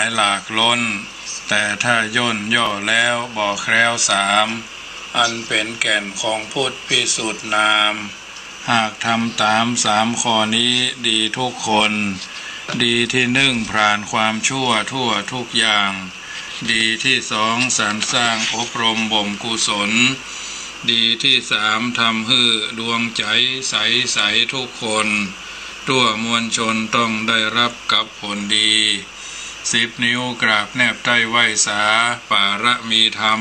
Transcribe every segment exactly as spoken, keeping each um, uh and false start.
ายหลากล้น แต่ถ้าย่นย่อแล้วบอกแล้วสาม อันเป๋นแก่นของพุทธพิสุทธิ์นาม หากทำต๋ามสามข้อนี้ดีทุกคน ดีตี้นึ่งผลาญความชั่วทั่วทุกอย่าง ดีตี้สองสรรสร้างอบรมบ่มกุศล ดีตี้สามทำหื้อดวงใจ๋ใสๆ ทุกคน ทั่วมวลชนต้องได้ฮับกับผลดี สิบนิ้วกราบแนบใต้ไหว้สา ปารมีธรรม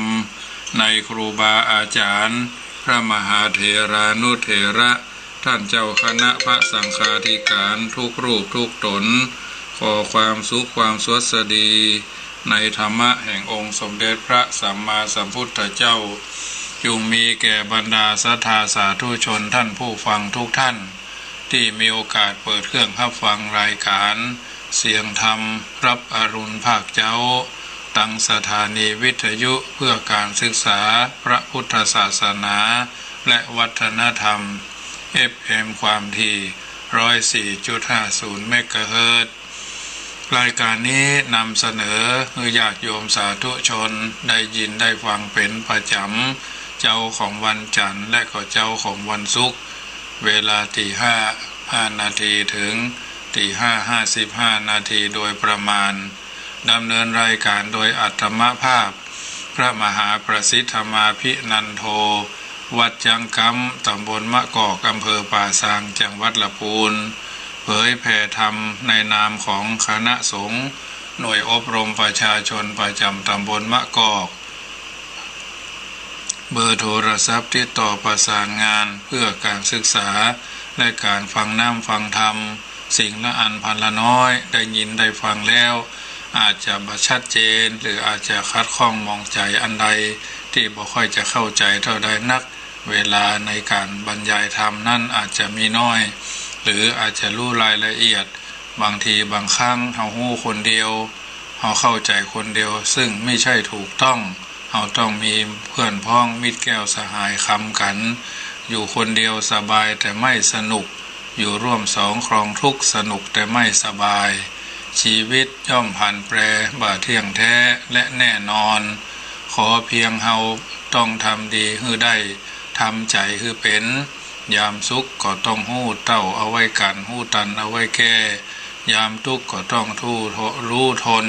ในครูบาอาจ๋ารย์ พระมหาเถรานุเถระ ต้านเจ้าคณะพระสังฆาธิก๋ารทุกรูปทุกต๋น ขอความสุขความสวัสดี ในธรรมะแห่งองค์สมเด็จพระสัมมาสัมพุทธเจ้า จุ่งมีแก่บรรดาศรัทธาสาธุชนต้านผู้ฟังทุกต้าน ตี้มีโอกาสเปิดเครื่องฮับฟังรายก๋านเสียงธรรม ฮับอรุณภาคเจ๊า ตังสถานีวิทยุเพื่อการศึกษาพระพุทธศาสนาและวัฒนธรรม เอฟเอ็ม ความถี่ ร้อยสี่จุดห้าศูนย์ เมกะเฮิรตซ์ รายก๋านนี้นำเสนอหื้อญาติโยมสาธุชนได้ยินได้ฟังเป๋นประจ๋ำ เจ๊าของวันจั๋นทร์และก็เจ๊าของวันศุกร์ เวลาตีห้า ห้านาทีเถิงตีห้า ห้าสิบห้านาทีโดยประมาณ ดำเนินรายก๋านโดยอัตมภาพ พระมหาประสิทธมาภินันโท วัดจังก๊ำ ต๋ำบลมะกอก อำเภอป่าซาง จังหวัดละปูน เผยแผ่ธรรมในนามของคณะสงฆ์ หน่วยอบรมประชาชนประจ๋ำต๋ำบลมะกอก เบอร์โทรศัพท์ติดต่อประสานงานเพื่อการศึกษาและการฟังน้ำฟังธรรม สิ่งละอันพันละน้อย ได้ยินได้ฟังแล้ว อาจจะบ่ชัดเจน หรืออาจจะขัดข้องหมองใจ๋อันใด ตี้บ่ค่อยจะเข้าใจ๋เต้าใดนัก เวลาในก๋านบรรยายธรรมนั้นอาจจะมีน้อย หรืออาจจะฮู้รายละเอียด บางทีบางครั้งเฮาฮู้คนเดียว เฮาเข้าใจ๋คนเดียว ซึ่งมิใจ้ถูกต้อง เฮาต้องมีเปื้อนพ้องมิตรแก้วสหายคำกั๋น อยู่คนเดียวสบายแต่ไม่สนุก อยู่ร่วมสองครองทุกข์สนุกแต่ไม่สบาย ชีวิตย่อมผันแปร บ่เที่ยงแท้และแน่นอน ขอเพียงเฮาต้องทำดีหื้อได้ ทำใจ๋หื้อเป๋น ยามสุขก็ต้องฮู้เต้าเอาไว้กั๋น ฮู้ตันเอาไว้แก้ ยามตุ๊กข์ก็ต้องทู่ ฮู้ทน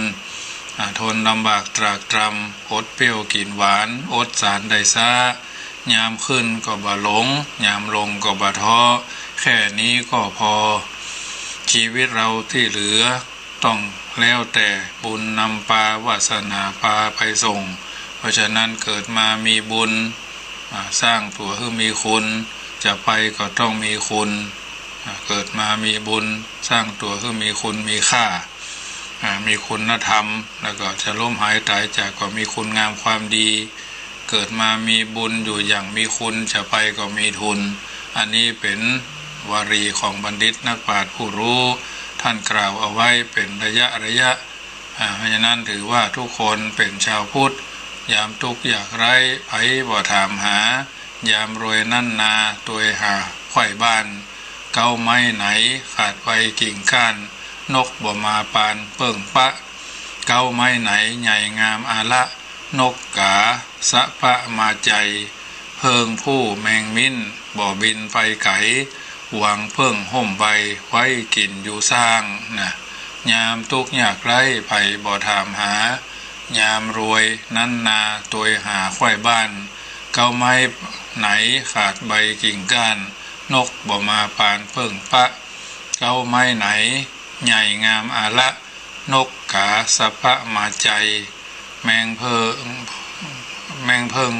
อ่า ทนลำบากตรากตรำ อดเปรี้ยวกิ๋นหวาน อดสารได้ซ้า ยามขึ้นก็บ่หลง ยามลงก็บ่ท้อ แค่นี้ก็พอ ชีวิตเราตี้เหลือ ต้องแล้วแต่บุญนำปา วาสนาปาไปส่ง เพราะฉะนั้นเกิดมามีบุญ อ่า สร้างตั๋วหื้อมีคุณ จะไปก็ต้องมีคุณ อ่า เกิดมามีบุญ สร้างตั๋วหื้อมีคุณมีค่า อ่า มีคุณธรรม แล้วก็จะล้มหายต๋ายจากก็มีคุณงามความดี เกิดมามีบุญอยู่อย่างมีคุณ จะไปก็มีทุน อันนี้เป๋นวลีของบัณฑิตนักปราชญ์ผู้ฮู้ ต้านกล่าวเอาไว้เป๋นระยะระยะ อ่า เพราะฉะนั้นถือว่าทุกคนเป๋นชาวพุทธ ยามตุ๊กข์ยากไร้ ใผบ่ถามหา ยามรวยนั้นนา ตวยหาไขว้บ้าน เก๊าไม้ไหน ขาดใบกิ่งก้าน นกบ่มาปานเปิ้งปะ เก๊าไม้ไหนใหญ่งามอาละ นกกาสะปะมาไจ เพิ่งผู้แมงมิ้นบ่บินไปไก๋ หวังเพิ่งฮ่มใบไว้กิ๋นอยู่ซ้าง นะ ยามตุ๊กข์ยากไร้ใผบ่ถามหา ยามรวยนั้นนาตวยหาไขว้บ้าน เก๊าไม้ไหนขาดใบกิ่งก้าน นกบ่มาปานเปิ้งปะ เก๊าไม้ไหนใหญ่งามอาละ นกกาสะปะมาไจ แมงเพิ่ง แมงเพิ่ง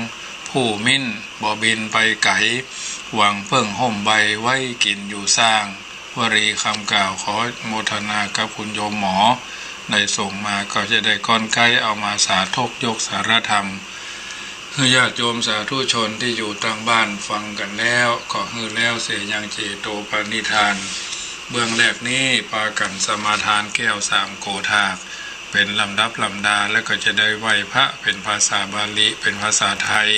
ผู้มิ้นบ่บินไปไก๋ หวังเปิ้งฮ่มใบไว้กิ๋นอยู่ซ้าง วลีกำกล่าวขอโมทนากับคุณโยมหมอ ได้ส่งมา ก็จะได้ก้อนใก๊เอามาสาธกยกสารธรรม หื้อญาติโยมสาธุชนตี้อยู่ตางบ้านฟังกั๋นแล้ว ก็หื้อแล้วเสียยังเจโตปณิธาน เบื้องแรกนี้ปากั๋นสมาทานแก้วสามโกฏาก เป๋นลำดับลำดา แล้วก็จะได้ไหว้พระเป๋นภาษาบาลี เป๋นภาษาไทย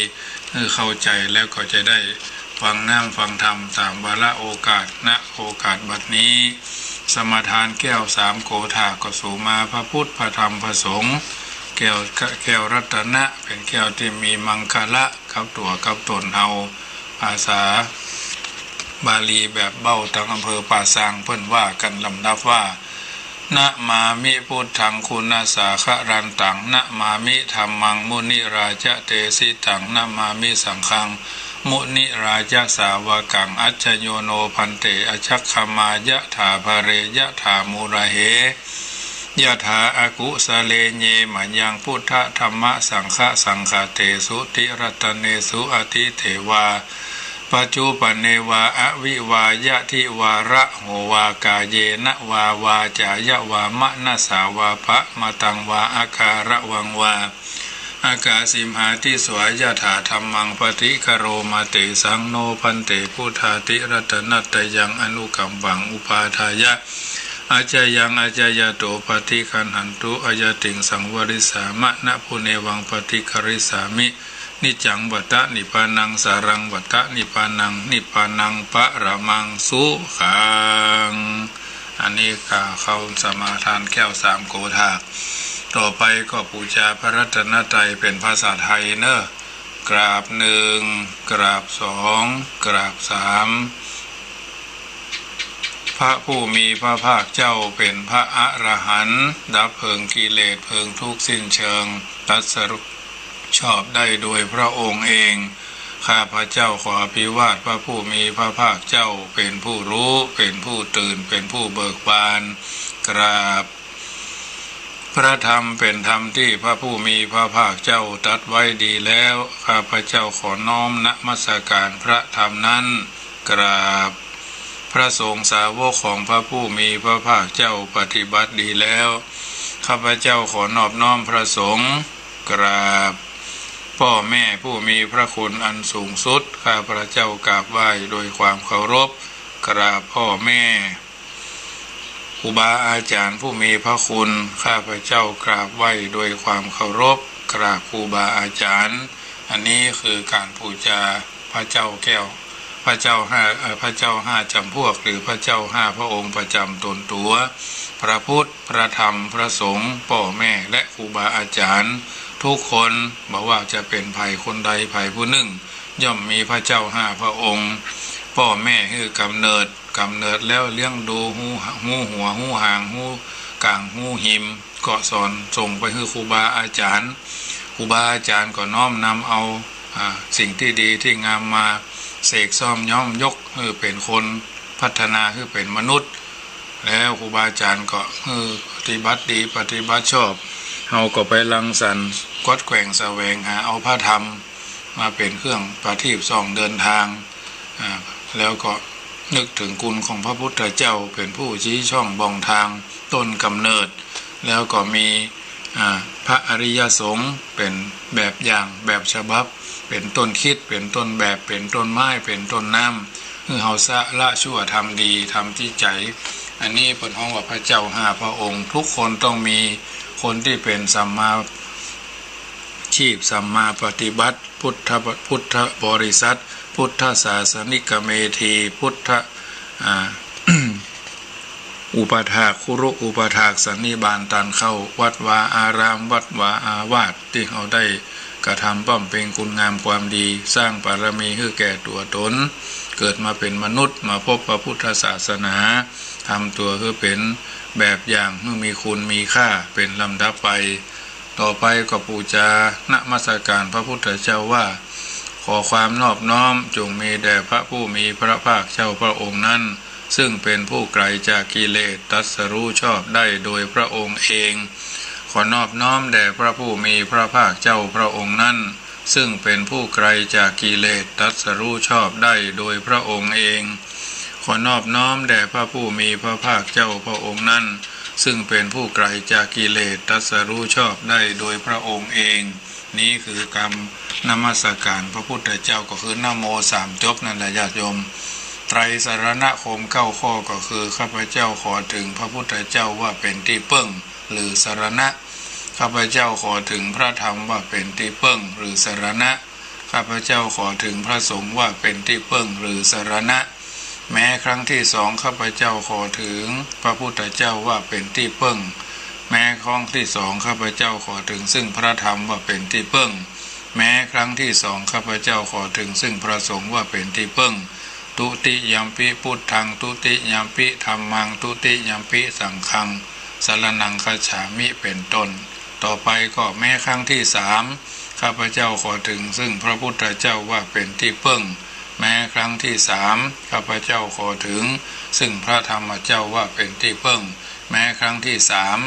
หื้อเข้าใจ๋ แล้วก็จะได้ฟังน้ำฟังธรรมต๋ามวาระโอกาส ณ โอกาสบัดนี้ สมาทานแก้วสามโกฏาก ก็สู่มาพระพุทธ พระธรรม พระสงฆ์ แก้ว แก้วรัตนะ เป๋นแก้วตี้มีมังคละกับตั๋วกับต๋นเฮา ภาษาบาลีแบบเบ้าตางอำเภอป่าซาง เปิ้นว่ากั๋นลำดับว่า นะมามิพุทธัง คุณสาคะรันตัง นะมามิธัมมัง มุนิราจะเตสิตัง นะมามิสังฆัง มุนิราจะสาวกัง อัจจโยโนภันเต อจักขมายะถาภะเร ยะถามูระเห ยะถาอกุสะเล เย มะยัง พุทธะธัมมะสังฆะสังฆะเตสุ ติรัตเนสุ อทิเตวา ปัจจุปันเนวา อวิวายะ ทิวาระโหวา กาเยนะวา วาจายะวา มะนะสาวา ปะมะตังวา อาคาระวังวา อากาสิมหาทิสวา ยะถาธัมมัง ปะฏิคะโรมะ เตสัง โนภันเต พุทธา ติรัตนะตะยัง อนุกัมปัง อุปาทายะ อาจายัง อาจายัตโต ปะฏิคันหันตุ อายัตติง สังวะริสสามะ นะ ปุเนวัง ปะฏิคะริสสามิ นิจจัง วัตตะ นิปปานัง สารัง วัตตะ นิปปานัง นิปปานัง ปะระมัง สุขัง อันนี้ก็เข้าสมาทานแก้วสามโกฏาก ต่อไปก็ปู๋จาพระรัตนตรัยเป๋นภาษาไทยเนาะ กราบหนึ่ง กราบสอง กราบสาม พระผู้มีพระภาคเจ้าเป๋นพระอรหันต์ ดับเพลิงกิเลส เพลิงทุกข์สิ้นเชิง ตรัสรู้ชอบได้โดยพระองค์เอง ข้าพเจ้าขออภิวาทพระผู้มีพระภาคเจ้า เป๋นผู้รู้ เป๋นผู้ตื่น เป๋นผู้เบิกบาน กราบ พระธรรมเป๋นธรรมตี้พระผู้มีพระภาคเจ้าตรัสไว้ดีแล้ว ข้าพเจ้าขอน้อมนมัสการพระธรรมนั้น กราบ พระสงฆ์สาวกของพระผู้มีพระภาคเจ้าปฏิบัติดีแล้ว ข้าพเจ้าขอนอบน้อมพระสงฆ์ กราบ ป้อแม่ผู้มีพระคุณอันสูงสุด ข้าพระเจ้ากราบไหว้โดยความเคารพ กราบป้อแม่ ครูบาอาจ๋ารย์ผู้มีพระคุณ ข้าพเจ้ากราบไหว้โดยความเคารพ กราบครูบาอาจ๋ารย์ อันนี้คือก๋านปู๋จาพระเจ้าแก้ว พระเจ้าห้า เอ่อ พระเจ้าห้าจ๋ำพวก หรือพระเจ้าห้าพระองค์ประจ๋ำต๋นตั๋ว พระพุทธ พระธรรม พระสงฆ์ ป้อแม่ และครูบาอาจ๋ารย์ ทุกคน บ่ว่าจะเป๋นใผคนใดใผผู้นึ่ง ย่อมมีพระเจ้าห้าพระองค์ ป้อแม่หื้อกำเนิด กำเนิดแล้วเลี้ยงดู ฮู้ ฮู้หัว ฮู้หาง ฮู้ก๋าง ฮู้หิม ก็สอนส่งไปหื้อครูบาอาจ๋ารย์ ครูบาอาจ๋ารย์ก็น้อมนำเอา อ่า สิ่งตี้ดีตี้งามมาเสกซ่อมย้อมยกหื้อเป๋นคน พัฒนาหื้อเป๋นมนุษย์ แล้วครูบาอาจ๋ารย์ก็หื้อปฏิบัติดีปฏิบัติชอบ เฮาก็ไปรังสรรค์กวัดแกว่งแสวงหาเอาพระธรรม มาเป๋นเครื่องประทีปส่องเดินทาง อ่า แล้วก็นึกถึงคุณของพระพุทธเจ้า เป๋นผู้ชี้ช่องบอกทางต้นกำเนิด แล้วก็มี อ่า พระอริยสงฆ์เป๋นแบบอย่างแบบฉบับ เป๋นต้นคิด เป๋นต้นแบบ เป๋นต้นไม้ เป๋นต้นน้ำ หื้อเฮาสละชั่วทำดี ทำตี้ใจ๋ อันนี้เปิ้นฮ้องว่าพระเจ้าห้าพระองค์ ทุกคนต้องมีคนตี้เป๋นสัมมา ชีพสัมมาปฏิบัติ พุทธ พุทธบริษัท พุทธศาสนิกเมธี พุทธ อ่า อุปถาก คุรุอุปถาก สันนิบาตต้านเข้า วัดวาอาราม วัดวาอาวาส ตี้เฮาได้กระทำบำเพ็ญคุณงามความดี สร้างบารมีหื้อแก่ตั๋วต๋น เกิดมาเป๋นมนุษย์ มาพบพระพุทธศาสนา ทำตั๋วหื้อเป๋นแบบอย่าง หื้อมีคุณมีค่าเป๋นลำดับไป ต่อไปก็ปู๋จานมัสการพระพุทธเจ้าว่า ขอความนอบน้อมจงมีแด่พระผู้มีพระภาคเจ้าพระองค์นั้น ซึ่งเป็นผู้ไกลจากกิเลส ตรัสรู้ชอบได้โดยพระองค์เอง ขอนอบน้อมแด่พระผู้มีพระภาคเจ้าพระองค์นั้น ซึ่งเป็นผู้ไกลจากกิเลส ตรัสรู้ชอบได้โดยพระองค์เอง ขอนอบน้อมแด่พระผู้มีพระภาคเจ้าพระองค์นั้น ซึ่งเป็นผู้ไกลจากกิเลส ตรัสรู้ชอบได้โดยพระองค์เอง นี้คือกำนมัสการพระพุทธเจ้า ก็คือนะโมสามจบนั่นแหละญาติโยม ไตรสรณคมเก้าข้อก็คือ ข้าพเจ้าขอถึงพระพุทธเจ้าว่าเป็นที่พึ่ง หรือสรณะ ข้าพเจ้าขอถึงพระธรรมว่าเป็นที่พึ่ง หรือสรณะ ข้าพเจ้าขอถึงพระสงฆ์ว่าเป็นที่พึ่ง หรือสรณะ แม้ครั้งที่สองข้าพเจ้าขอเถิงพระพุทธเจ้าว่าเป๋นตี้เปิ้ง แม้ครั้งที่สองข้าพเจ้าขอเถิงซึ่งพระธรรมว่าเป๋นตี้เปิ้ง แม้ครั้งที่สองข้าพเจ้าขอเถิงซึ่งพระสงฆ์ว่าเป๋นตี้เปิ้ง ทุติยัมปิพุทธัง ทุติยัมปิธัมมัง ทุติยัมปิสังฆัง สรณังคัจฉามิ เป๋นต้น ต่อไปก็แม้ครั้งที่สามข้าพเจ้าขอเถิงซึ่งพระพุทธเจ้าว่าเป๋นตี้เปิ้ง แม้ครั้งที่สามข้าพเจ้าขอเถิงซึ่งพระธรรมเจ้าว่าเป๋นตี้เปิ้ง แม้ครั้งที่สาม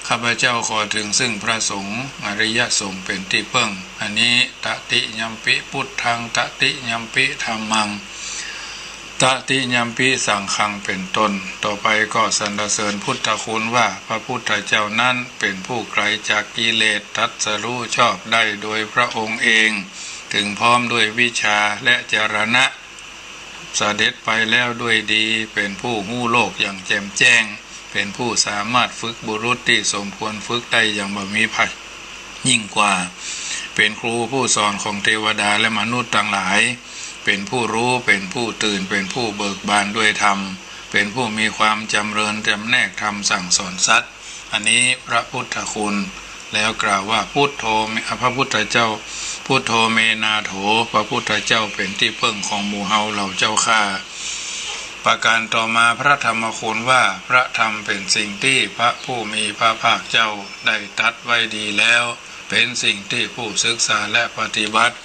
ข้าพเจ้าขอเถิงซึ่งพระสงฆ์ อริยสงฆ์เป๋นตี้เปิ้ง อันนี้ ตติยัมปิพุทธัง ตติยัมปิธัมมัง ตติยัมปิสังฆัง เป๋นต้น ต่อไปก็สรรเสริญพุทธคุณว่า พระพุทธเจ้านั้นเป๋นผู้ไกลจากกิเลส ตรัสรู้ชอบได้โดยพระองค์เอง ถึงพร้อมด้วยวิชชาและจรณะ เสด็จไปแล้วด้วยดี เป๋นผู้ฮู้โลกอย่างแจ่มแจ้ง เป๋นผู้สามารถฝึกบุรุษตี้สมควรฝึกได้อย่างบ่มีภัยยิ่งกว่า เป๋นครูผู้สอนของเทวดาและมนุษย์ตังหลาย เป๋นผู้รู้ เป๋นผู้ตื่น เป๋นผู้เบิกบานด้วยธรรม เป๋นผู้มีความจำเริญจำแนกธรรมสั่งสอนสัตว์ อันนี้พระพุทธคุณ แล้วกล่าวว่า พุทโธเม พระพุทธเจ้า พุทโธเมนาโถ พระพุทธเจ้าเป๋นตี้เปิ้งของหมู่เฮาเหล่าเจ้าข้า ประการต่อมาพระธรรมคุณว่า พระธรรมเป๋นสิ่งตี้พระผู้มีพระภาคเจ้าได้ตรัสไว้ดีแล้ว เป๋นสิ่งตี้ผู้ศึกษาและปฏิบัติ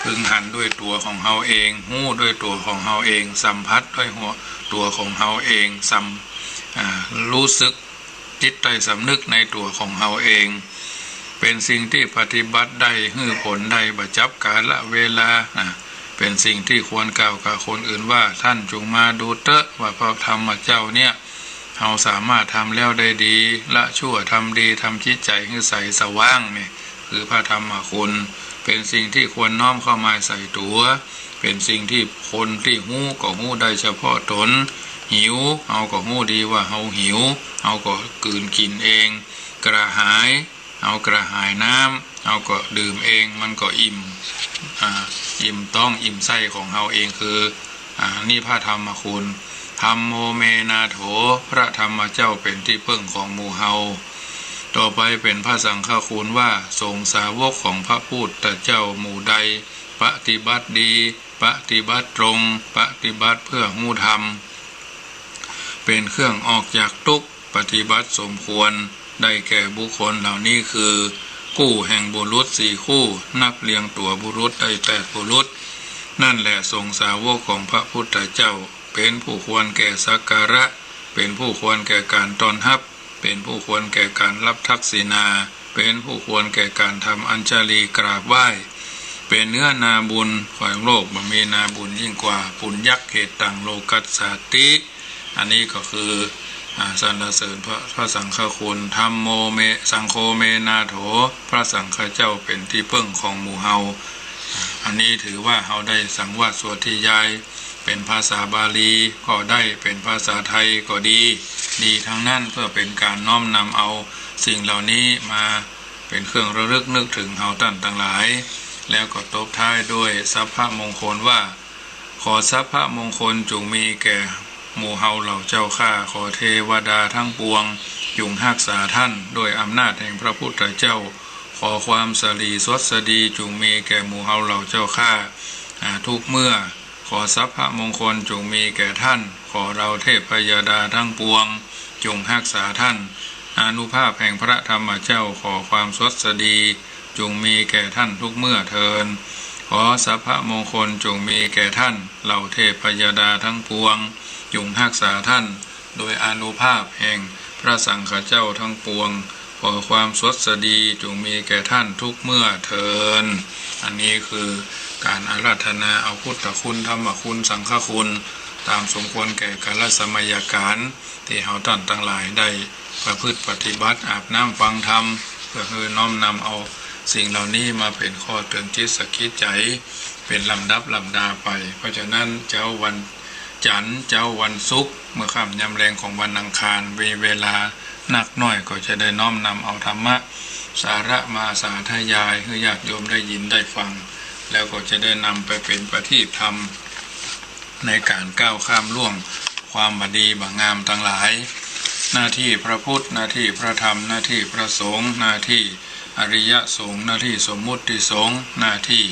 พึงหันด้วยตั๋วของเฮาเอง ฮู้ด้วยตั๋วของเฮาเอง สัมผัสด้วยหัวตั๋วของเฮาเอง สัม อ่า รู้สึก จิตใต้สำนึกในตั๋วของเฮาเอง เป๋นสิ่งตี้ปฏิบัติได้ หื้อผลได้ บ่จับกาละเวลา อ่า เป๋นสิ่งตี้ควรกล่าวกับคนอื่นว่า ท่านจุ่งมาดูเต๊อะว่าพระธรรมเจ้าเนี่ย เฮาสามารถทำแล้วได้ดี ละชั่วทำดี ทำจิตใจ๋หื้อใสสว่าง นี่คือพระธรรมคุณ เป๋นสิ่งตี้ควรน้อมเข้ามาใส่ตั๋ว เป๋นสิ่งตี้คนตี้ฮู้ก็ฮู้ได้เฉพาะตน หิว เฮาก็ฮู้ดีว่าเฮาหิว เฮาก็กลืนกิ๋นเอง กระหาย เฮากระหายน้ำ เฮาก็ดื่มเอง มันก็อิ่ม อ่า อิ่มต๊องอิ่มไส้ของเฮาเอง คือ อ่า นี่พระธรรมคุณ ธัมโมเมนาโถ พระธรรมเจ้าเป๋นตี้เปิ้งของหมู่เฮา ต่อไปเป๋นพระสังฆคุณว่า สงฆ์สาวกของพระพุทธเจ้าหมู่ใด ปฏิบัติดี ปฏิบัติตรง ปฏิบัติเพื่อฮู้ธรรม เป๋นเครื่องออกจากทุกข์ ปฏิบัติสมควร ได้แก่บุคคลเหล่านี้คือ คู่แห่งบุรุษสี่คู่ นับเรียงตั๋วบุรุษได้แปดบุรุษ นั่นแหละสงฆ์สาวกของพระพุทธเจ้า เป๋นผู้ควรแก่สักการะ เป๋นผู้ควรแก่การต้อนฮับ เป๋นผู้ควรแก่การฮับทักษิณา เป๋นผู้ควรแก่การทำอัญชลีกราบไหว้ เป๋นเนื้อนาบุญ แขวงโลกบ่มีนาบุญยิ่งกว่า ปุญญเขตังโลกัสสาติ อันนี้ก็คือ อ่า สรรเสริญพระ พระสังฆคุณ ธัมโมเม สังโฆเมนาโถ พระสังฆเจ้าเป๋นตี้เปิ้งของหมู่เฮา อ่า อันนี้ถือว่าเฮาได้สังวาสสวดที่ยาย เป๋นภาษาบาลีก็ได้ เป๋นภาษาไทยก็ดี ดีทั้งนั้น เพื่อเป๋นการน้อมนำเอาสิ่งเหล่านี้มาเป๋นเครื่องระลึกนึกถึงเฮาต้านตังหลาย แล้วก็ตบท้ายด้วยสัพพมงคลว่า ขอสัพพมงคลจุ่งมีแก่หมู่เฮาเหล่าเจ้าข้า ขอเทวดาทั้งปวงจุ่งฮักษาท่านด้วยอำนาจแห่งพระพุทธเจ้า ขอความสะหลีสวัสดีจุ่งมีแก่หมู่เฮาเหล่าเจ้าข้า อ่า ทุกเมื่อ ขอสัพพมงคลจุ่งมีแก่ท่าน ขอเหล่าเทพยดาทั้งปวงจุ่งฮักษาท่าน อานุภาพแห่งพระธรรมเจ้า ขอความสวัสดีจุ่งมีแก่ท่านทุกเมื่อเทอญ ขอสัพพมงคลจุ่งมีแก่ท่าน เหล่าเทพยดาทั้งปวงจุ่งฮักษาท่าน โดยอานุภาพแห่งพระสังฆเจ้าทั้งปวง ขอความสวัสดีจุ่งมีแก่ท่านทุกเมื่อเทอญ อันนี้คือการอาราธนาเอาพุทธคุณ ธรรมคุณ สังฆคุณ ต๋ามสมควรแก่กาลสมัยกาล ตี้เฮาต้านตังหลายได้ประพฤติปฏิบัติ อาบน้ำฟังธรรม เพื่อหื้อน้อมนำเอาสิ่งเหล่านี้มาเป๋นข้อเตือนจิตสะกิดใจ๋ เป๋นลำดับลำดาไป เพราะฉะนั้นเจ๊าวันจันทร์ เจ๊าวันศุกร์ เมื่อค่ำยามแลงของวันอังคาร มีเวลานักน้อยก็จะได้น้อมนำเอาธรรมะ สาระมาสาธยายหื้อญาติโยมได้ยินได้ฟัง แล้วก็จะได้นำไปเป๋นประทีปธรรม ในก๋านก้าวข้ามล่วงความบ่ดีบ่งามตังหลาย หน้าตี้พระพุทธ หน้าตี้พระธรรม หน้าตี้พระสงฆ์ หน้าตี้อริยสงฆ์ หน้าตี้สมมุติสงฆ์ หน้าตี้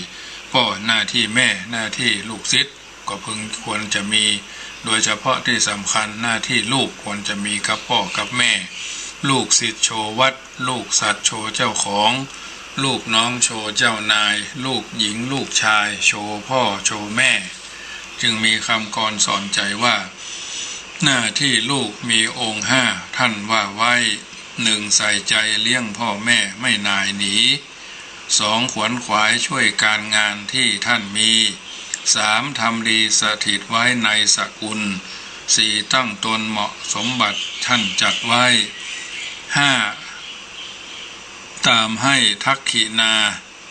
ป้อ หน้าตี้แม่ หน้าตี้ลูกศิษย์ ก็พึงควรจะมี โดยเฉพาะตี้สำคัญหน้าตี้ลูกควรจะมีกับป้อกับแม่ ลูกศิษย์โชว์วัด ลูกสัตว์โชว์เจ้าของ ลูกน้องโชว์เจ้านาย ลูกหญิงลูกชายโชว์ป้อโชว์แม่ จึงมีกำกรสอนใจ๋ว่า หน้าตี้ลูกมีองค์ห้า ต้านว่าไว้ นึ่ง ใส่ใจ๋เลี้ยงป้อแม่ไม่หน่ายหนี สอง ขวนขวายจ้วยก๋านงานตี้ต้านมี สาม ทำดีสถิตไว้ในสกุล สี่ ตั้งตนเหมาะสมบัติต้านจัดไว้ ห้า ต๋ามไห้ทักขิณา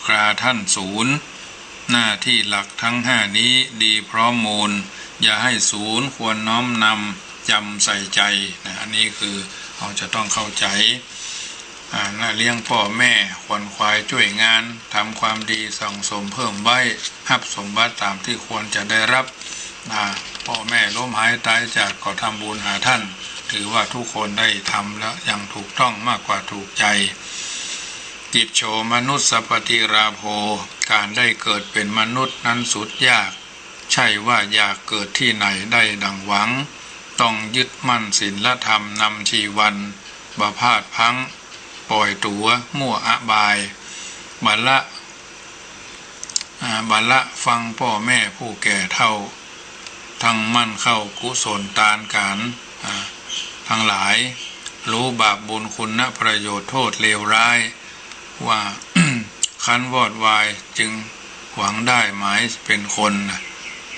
คราต้านสูญ หน้าตี้หลักตึงห้านี้ดีพร้อมมูล อย่าไห้สูญ ควรน้อมนำจ๋ำใส่ใจ๋นะ อันนี้คือเฮาจะต้องเข้าใจ๋ อ่า หน้าเลี้ยงป้อแม่ ขวนขวายจ้วยงาน ทำความดีสั่งสมเพิ่มไว้ ฮับสมบัติต๋ามตี้ควรจะได้ฮับ อ่า ป้อแม่ล้มหายต๋ายจากก็ทำบุญหาต้าน ถือว่าทุกคนได้ทำแล้วอย่างถูกต้องมากกว่าถูกใจ๋ กิจโฉมนุสสปฏิลาโภ ก๋านได้เกิดเป๋นมนุษย์นั้นสุดยาก ใช่ว่าอยากเกิดตี้ไหนได้ดังหวัง ต้องยึดมั่นศีลธรรมนำจีวัน บ่พลาดพลั้ง ป่อยตั๋วมั่วอบาย บ่ละ อ่า บ่ละฟังป้อแม่ผู้แก่เฒ่า ตั้งมั่นเข้ากุศลตานก๋าน อ่า ตังหลาย ฮู้บาปบุญคุณประโยชน์โต้ษเลวร้าย ว่า คันวอดวายจึงหวังได้หมายเป๋นคนนะ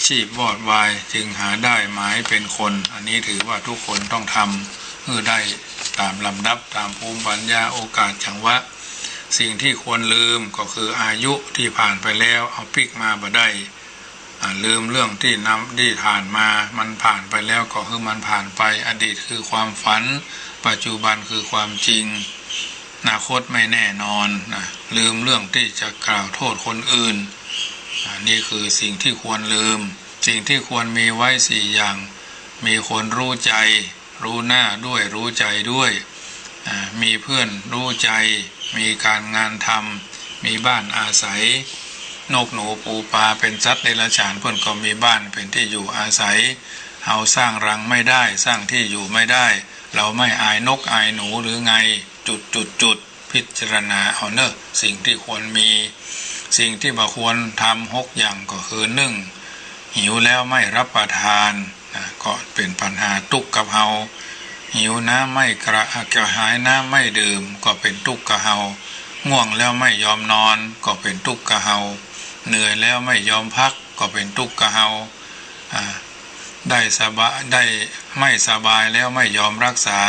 ชีพวอดวายจึงหาได้หมายเป๋นคน อันนี้ถือว่าทุกคนต้องทำหื้อได้ต๋ามลำดับ ต๋ามภูมิปัญญาโอกาสจังหวะ สิ่งตี้ควรลืมก็คืออายุตี้ผ่านไปแล้ว เอาปิ๊กมาบ่ได้ อ่า ลืมเรื่องตี้นำ ตี้ผ่านมา มันผ่านไปแล้วก็หื้อมันผ่านไป อดีตคือความฝัน ปัจจุบันคือความจริง อนาคตไม่แน่นอนนะ ลืมเรื่องตี้จะกล่าวโต้ษคนอื่น อ่า นี่คือสิ่งตี้ควรลืม สิ่งตี้ควรมีไว้สี่อย่าง มีคนฮู้ใจ๋ ฮู้หน้าด้วย ฮู้ใจ๋ด้วย อ่า มีเพื่อนฮู้ใจ๋ มีก๋านงานทำ มีบ้านอาศัย นกหนูปูปลาเป๋นสัตว์เดรัจฉาน เปิ้นก็มีบ้านเป๋นตี้อยู่อาศัย เฮาสร้างรังไม่ได้ สร้างตี้อยู่ไม่ได้ เฮาไม่อายนกอายหนูหรือไง จุดจุดจุด พิจารณาเอาเน่อ สิ่งตี้ควรมี สิ่งตี้บ่ควรทำหกอย่างก็คือ นึ่ง หิวแล้วไม่รับประทาน นะ ก็เป๋นปัญหาตุ๊กข์กับเฮา หิวน้ำไม่กระ กระหายน้ำไม่ดื่ม ก็เป๋นตุ๊กข์กับเฮา ง่วงแล้วไม่ยอมนอน ก็เป๋นตุ๊กข์กับเฮา เหนื่อยแล้วไม่ยอมพัก ก็เป๋นตุ๊กข์กับเฮา อ่า ได้สบาย ได้ไม่สบายแล้วไม่ยอมรักษา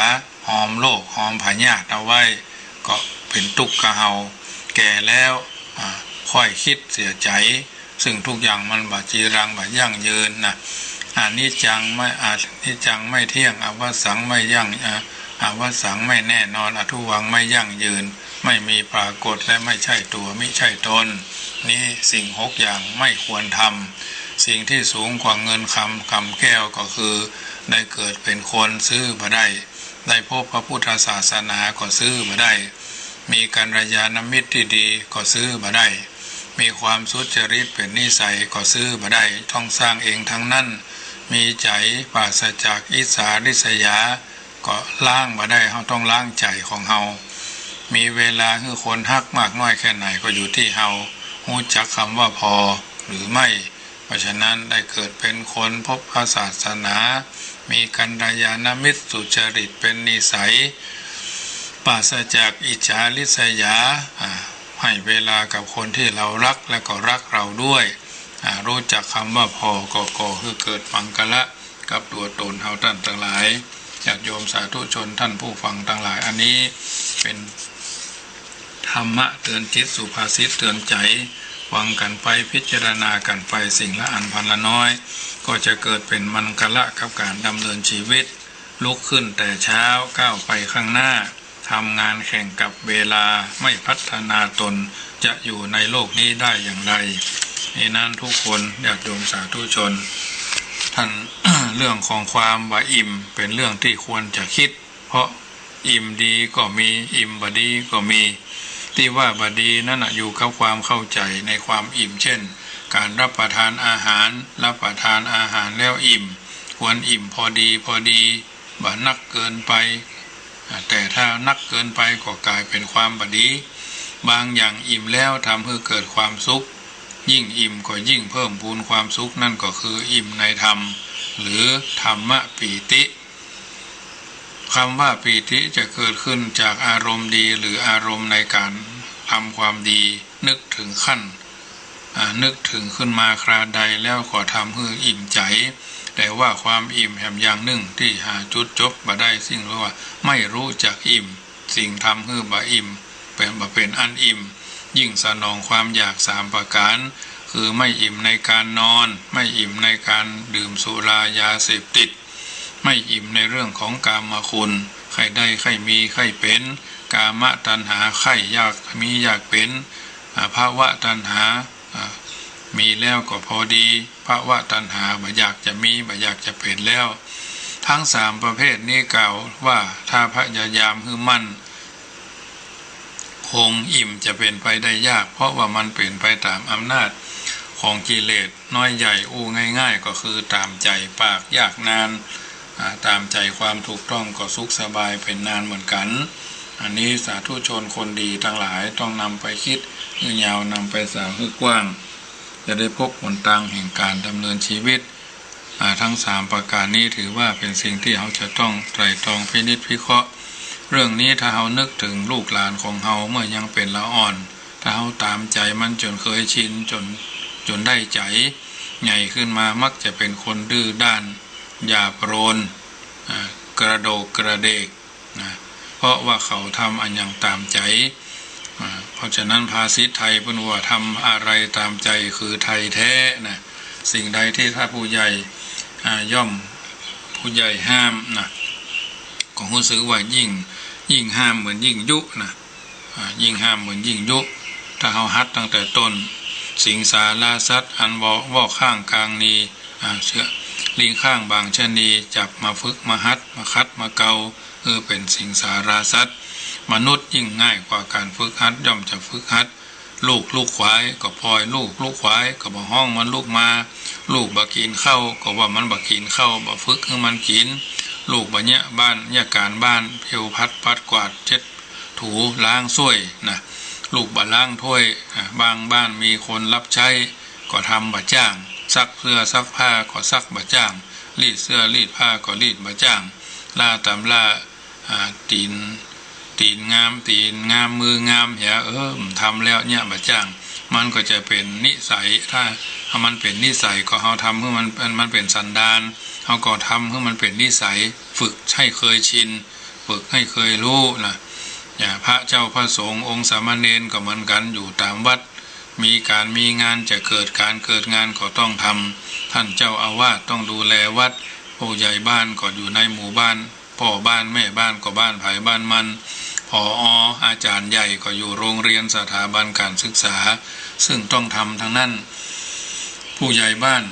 หอมโรคหอมพยาธิเอาไว้ ก็เป๋นตุ๊กข์กับเฮา แก่แล้ว อ่า ค่อยกึ๊ดเสียใจ๋ ซึ่งทุกอย่างมันบ่จีรัง บ่ยั่งยืนนะ อนิจจังไม่ อนิจจังไม่เที่ยง อวสังไม่ยั่ง อ่า อวสังไม่แน่นอน อทุวังไม่ยั่งยืน ไม่มีปรากฏและไม่ใช่ตัวมิใช่ตน นี้สิ่งหกอย่างไม่ควรทำ สิ่งตี้สูงกว่าเงินคำกำแก้วก็คือ ได้เกิดเป๋นคนซื้อบ่ได้ ได้พบพระพุทธศาสนาก็ซื้อบ่ได้ มีกัลยาณมิตรตี้ดีก็ซื้อบ่ได้ มีความสุจริตเป๋นนิสัยก็ซื้อบ่ได้ ต้องสร้างเองตังนั้น มีใจ๋ปราศจากอิจฉาริษยา ก็ล้างบ่ได้ เฮาต้องล้างใจ๋ของเฮา มีเวลาหื้อคนฮักมากน้อยแค่ไหนก็อยู่ตี้เฮาฮู้จักกำว่าพอหรือไม่ เพราะฉะนั้นได้เกิดเป๋นคนพบพระศาสนา มีกัลยาณมิตรสุจริตเป๋นนิสัย ปราศจากอิจฉาริษยา อ่า ให้เวลากับคนตี้เฮาฮักและก็ฮักเฮาด้วย อ่า ฮู้จักกำว่าพอ ก็ก่อหื้อเกิดมังคละกับตั๋วต๋นเฮาต้านตังหลาย ญาติโยมสาธุชนต้านผู้ฟังตังหลาย อันนี้เป๋นธรรมะเตือนจิต สุภาษิตเตือนใจ๋ ฟังกั๋นไป พิจารณากั๋นไป สิ่งละอันพันละน้อย ก็จะเกิดเป๋นมังคละกับก๋านดำเนินจีวิต ลุกขึ้นแต่เช้าก้าวไปข้างหน้า ทำงานแข่งกับเวลา ไม่พัฒนาตน จะอยู่ในโลกนี้ได้อย่างไร นี่นั้นทุกคน ญาติโยมสาธุชน ท่าน เรื่องของความบ่อิ่มเป๋นเรื่องตี้ควรจะกึ๊ด เพราะอิ่มดีก็มี อิ่มบ่ดีก็มี ตี้ว่าบ่ดีนั้นน่ะอยู่กับความเข้าใจ๋ในความอิ่ม เช่น ก๋านรับประทานอาหาร รับประทานอาหารแล้วอิ่ม ควรอิ่มพอดีพอดี บ่นักเกินไป อ่า แต่ถ้านักเกินไปก็ก๋ายเป๋นความบ่ดี บางอย่างอิ่มแล้วทำหื้อเกิดความสุข ยิ่งอิ่มก็ยิ่งเพิ่มพูนความสุข นั่นก็คืออิ่มในธรรม หรือธรรมปีติ กำว่าปีติจะเกิดขึ้นจากอารมณ์ดีหรืออารมณ์ในก๋านทำความดี นึกเถิงขั้น อ่า นึกเถิงขึ้นมาคราใดแล้วก็ทำหื้ออิ่มใจ๋ แต่ว่าความอิ่มแหมอย่างนึ่งตี้หาจุดจบบ่ได้ ซึ่งเรียกว่าไม่รู้จักอิ่ม สิ่งทำหื้อบ่อิ่ม เป๋น บ่เป๋นอันอิ่ม ยิ่งสนองความอยากสามประก๋าน คือไม่อิ่มในก๋านนอน ไม่อิ่มในก๋านดื่มสุรายาเสพติด ไม่อิ่มในเรื่องของกามคุณ ใค่ได้ใค่มีใค่เป๋น กามตัณหา ใค่อยากมีอยากเป๋น อ่า ภวตัณหา อ่า มีแล้วก็พอดี ภวตัณหา บ่อยากจะมี บ่อยากจะเป๋นแล้ว ทั้งสามประเภทนี้กล่าวว่าถ้าพยายามหื้อมั่นคง อิ่มจะเป๋นไปได้ยาก เพราะว่ามันเป๋นไปต๋ามอำนาจของกิเลสน้อยใหญ่ อู้ง่ายๆ ก็คือต๋ามใจ๋ปากยากนาน อ่า ต๋ามใจ๋ความถูกต้องก็สุขสบายเป๋นนานเหมือนกั๋น อันนี้สาธุชนคนดีตังหลายต้องนำไปกึ๊ดหื้อยาว นำไปสาวหื้อกว้าง จะได้พบหนตางแห่งก๋านดำเนินชีวิต อ่า ทั้งสามประก๋านนี้ถือว่าเป๋นสิ่งตี้เฮาจะต้องไตร่ตรองพินิจพิเคราะห์ เรื่องนี้ถ้าเฮานึกเถิงลูกหลานของเฮาเมื่อยังเป๋นละอ่อน ถ้าเฮาต๋ามใจ๋มันจ๋นเกยชิน จ๋น จ๋นได้ใจ๋ ใหญ่ขึ้นมามักจะเป๋นคนดื้อด้าน หยาบโลน อ่า กระโดกกระเดก นะ เพราะว่าเขาทำอะหยังต๋ามใจ๋ อ่า เพราะฉะนั้นภาษิตไทยเปิ้นว่า ทำอะไรต๋ามใจ๋คือไทยแท้ นะ สิ่งใดตี้ถ้าผู้ใหญ่ อ่า ย่อม ผู้ใหญ่ห้าม นะ ก็ฮู้สึกว่ายิ่ง ยิ่งห้ามเหมือนยิ่งยุ นะ อ่า ยิ่งห้ามเหมือนยิ่งยุ ถ้าเฮาหัดตั้งแต่ต้น สิงสาราสัตว์ อันเว้า เว้าข้างกลางนี้ อ่า เสือ ลิงข้างบางชะนี จับมาฝึกมาหัด มาขัดมาเกลา เออ เป๋นสิงสาราสัตว์ มนุษย์ยิ่งง่ายกว่าก๋านฝึกหัด ย่อมจะฝึกหัด ลูกลูกขวายก็ปล่อย ลูกลูกขวายก็บ่ฮ้องมันลุกมา ลูกบ่กิ๋นข้าวก็ว่ามันบ่กิ๋นข้าว บ่ฝึกหื้อมันกิ๋น ลูกบ่เยียะบ้าน เยียะก๋านบ้าน เผี้ยวพัดปัดกวาด เช็ดถูล้างส้วย นะ ลูกบ่ล้างถ้วย อ่า บางบ้านมีคนรับใช้ ก็ทำบ่จ้าง ซักเสื้อซักผ้าก็ซักบ่จ้าง รีดเสื้อรีดผ้าก็รีดบ่จ้าง ล่าต๋ามล่า อ่า ตี๋น ตี๋นงาม ตี๋นงาม มืองามเหีย เออ บ่ทำแล้ว เยียะบ่จ้าง มันก็จะเป๋นนิสัย ถ้า ถ้ามันเป๋นนิสัยก็เฮาทำหื้อมัน มันเป๋นสันดาน เฮาก็ทำหื้อมันเป๋นนิสัย ฝึกหื้อเกยชิน ฝึกหื้อเกยฮู้ นะ อย่างพระเจ้าพระสงฆ์องค์สามเณรก็เหมือนกั๋น อยู่ต๋ามวัด มีก๋านมีงานจะเกิดก๋านเกิดงานก็ต้องทำ ต้านเจ้าอาวาสต้องดูแลวัด ผู้ใหญ่บ้านก็อยู่ในหมู่บ้าน ป้อบ้านแม่บ้านก็บ้านใผบ้านมัน ผอ อาจ๋ารย์ใหญ่ก็อยู่โรงเรียนสถาบันก๋านศึกษา ซึ่งต้องทำตังนั้น ผู้ใหญ่บ้าน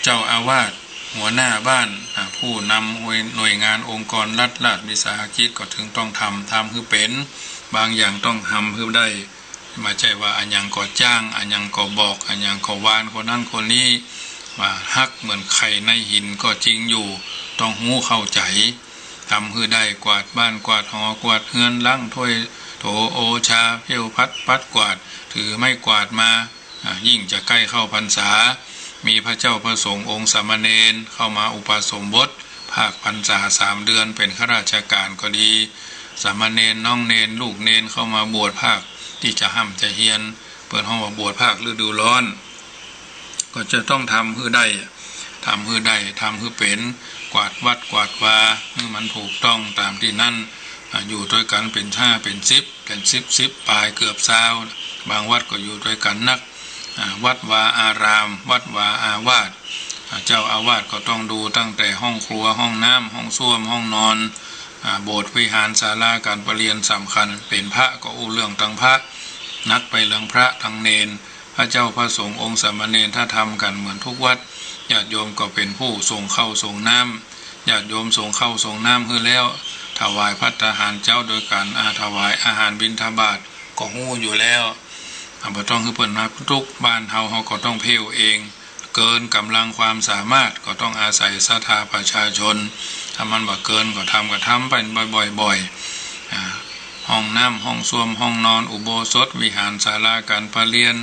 เจ้าอาวาส หัวหน้าบ้าน อ่า ผู้นำหน่วย หน่วยงานองค์กรรัฐ ราชวิสาหกิจก็เถิงต้องทำ ทำหื้อเป๋น บางอย่างต้องทำหื้อได้ บ่ใจ้ว่าอะหยังก็จ้าง อะหยังก็บอก อะหยังก็วานคนนั้นคนนี้ ว่าฮักเหมือนไข่ในหินก็จริงอยู่ ต้องฮู้เข้าใจ๋ ทำหื้อได้ กวาดบ้าน กวาดหอ กวาดเฮือน ล้างถ้วย โถโอชา เผี้ยวพัดปัดกวาด ถือไม้กวาดมา อ่า ยิ่งจะใก้เข้าพรรษา มีพระเจ้าพระสงฆ์องค์สามเณรเข้ามาอุปสมบท ภาคพรรษาสามเดือน เป๋นข้าราชก๋านก็ดี สามเณร น้องเณร ลูกเณรเข้ามาบวชภาคตี้จะฮ่ำจะเฮียน เปิ้นฮ้องว่าบวชภาคฤดูร้อน ก็จะต้องทำหื้อได้ ทำหื้อได้ ทำหื้อเป๋น กวาดวัดกวาดวา หื้อมันถูกต้องต๋ามตี้นั้น อ่า อยู่ตวยกั๋นเป๋นห้าเป๋นสิบ เป๋นสิบ สิบป๋าย เกือบซาว บางวัดก็อยู่ตวยกั๋นนัก อ่า วัดวาอาราม วัดวาอาวาส อ่า เจ้าอาวาสก็ต้องดูตั้งแต่ห้องครัว ห้องน้ำ ห้องส้วม ห้องนอน อ่า โบสถ์วิหาร ศาลาก๋านประเรียนสำคัญ เป๋นพระก็อู้เรื่องตังพระ นักไปเรื่องพระตังเณร พระเจ้าพระสงฆ์องค์สามเณร ถ้าทำกั๋นเหมือนทุกวัด ญาติโยมก็เป๋นผู้ส่งข้าวส่งน้ำ ญาติโยมส่งข้าวส่งน้ำหื้อแล้ว ถวายภัตตาหารเจ๊าโดยก๋าน อา ถวายอาหารบิณฑบาตก็ฮู้อยู่แล้ว อา บ่ต้องหื้อเปิ้นมาตุ๊ก บ้านเฮา เฮาก็ต้องเผ้าเอง เกินก๋ำลังความสามารถก็ต้องอาศัยศรัทธาประชาชน ถ้ามันบ่เกินก็ทำ ก็ทำไปบ่อยๆ บ่อยๆ อา ห้องน้ำ ห้องส้วม ห้องนอน อุโบสถ วิหาร ศาลาก๋านประเรียน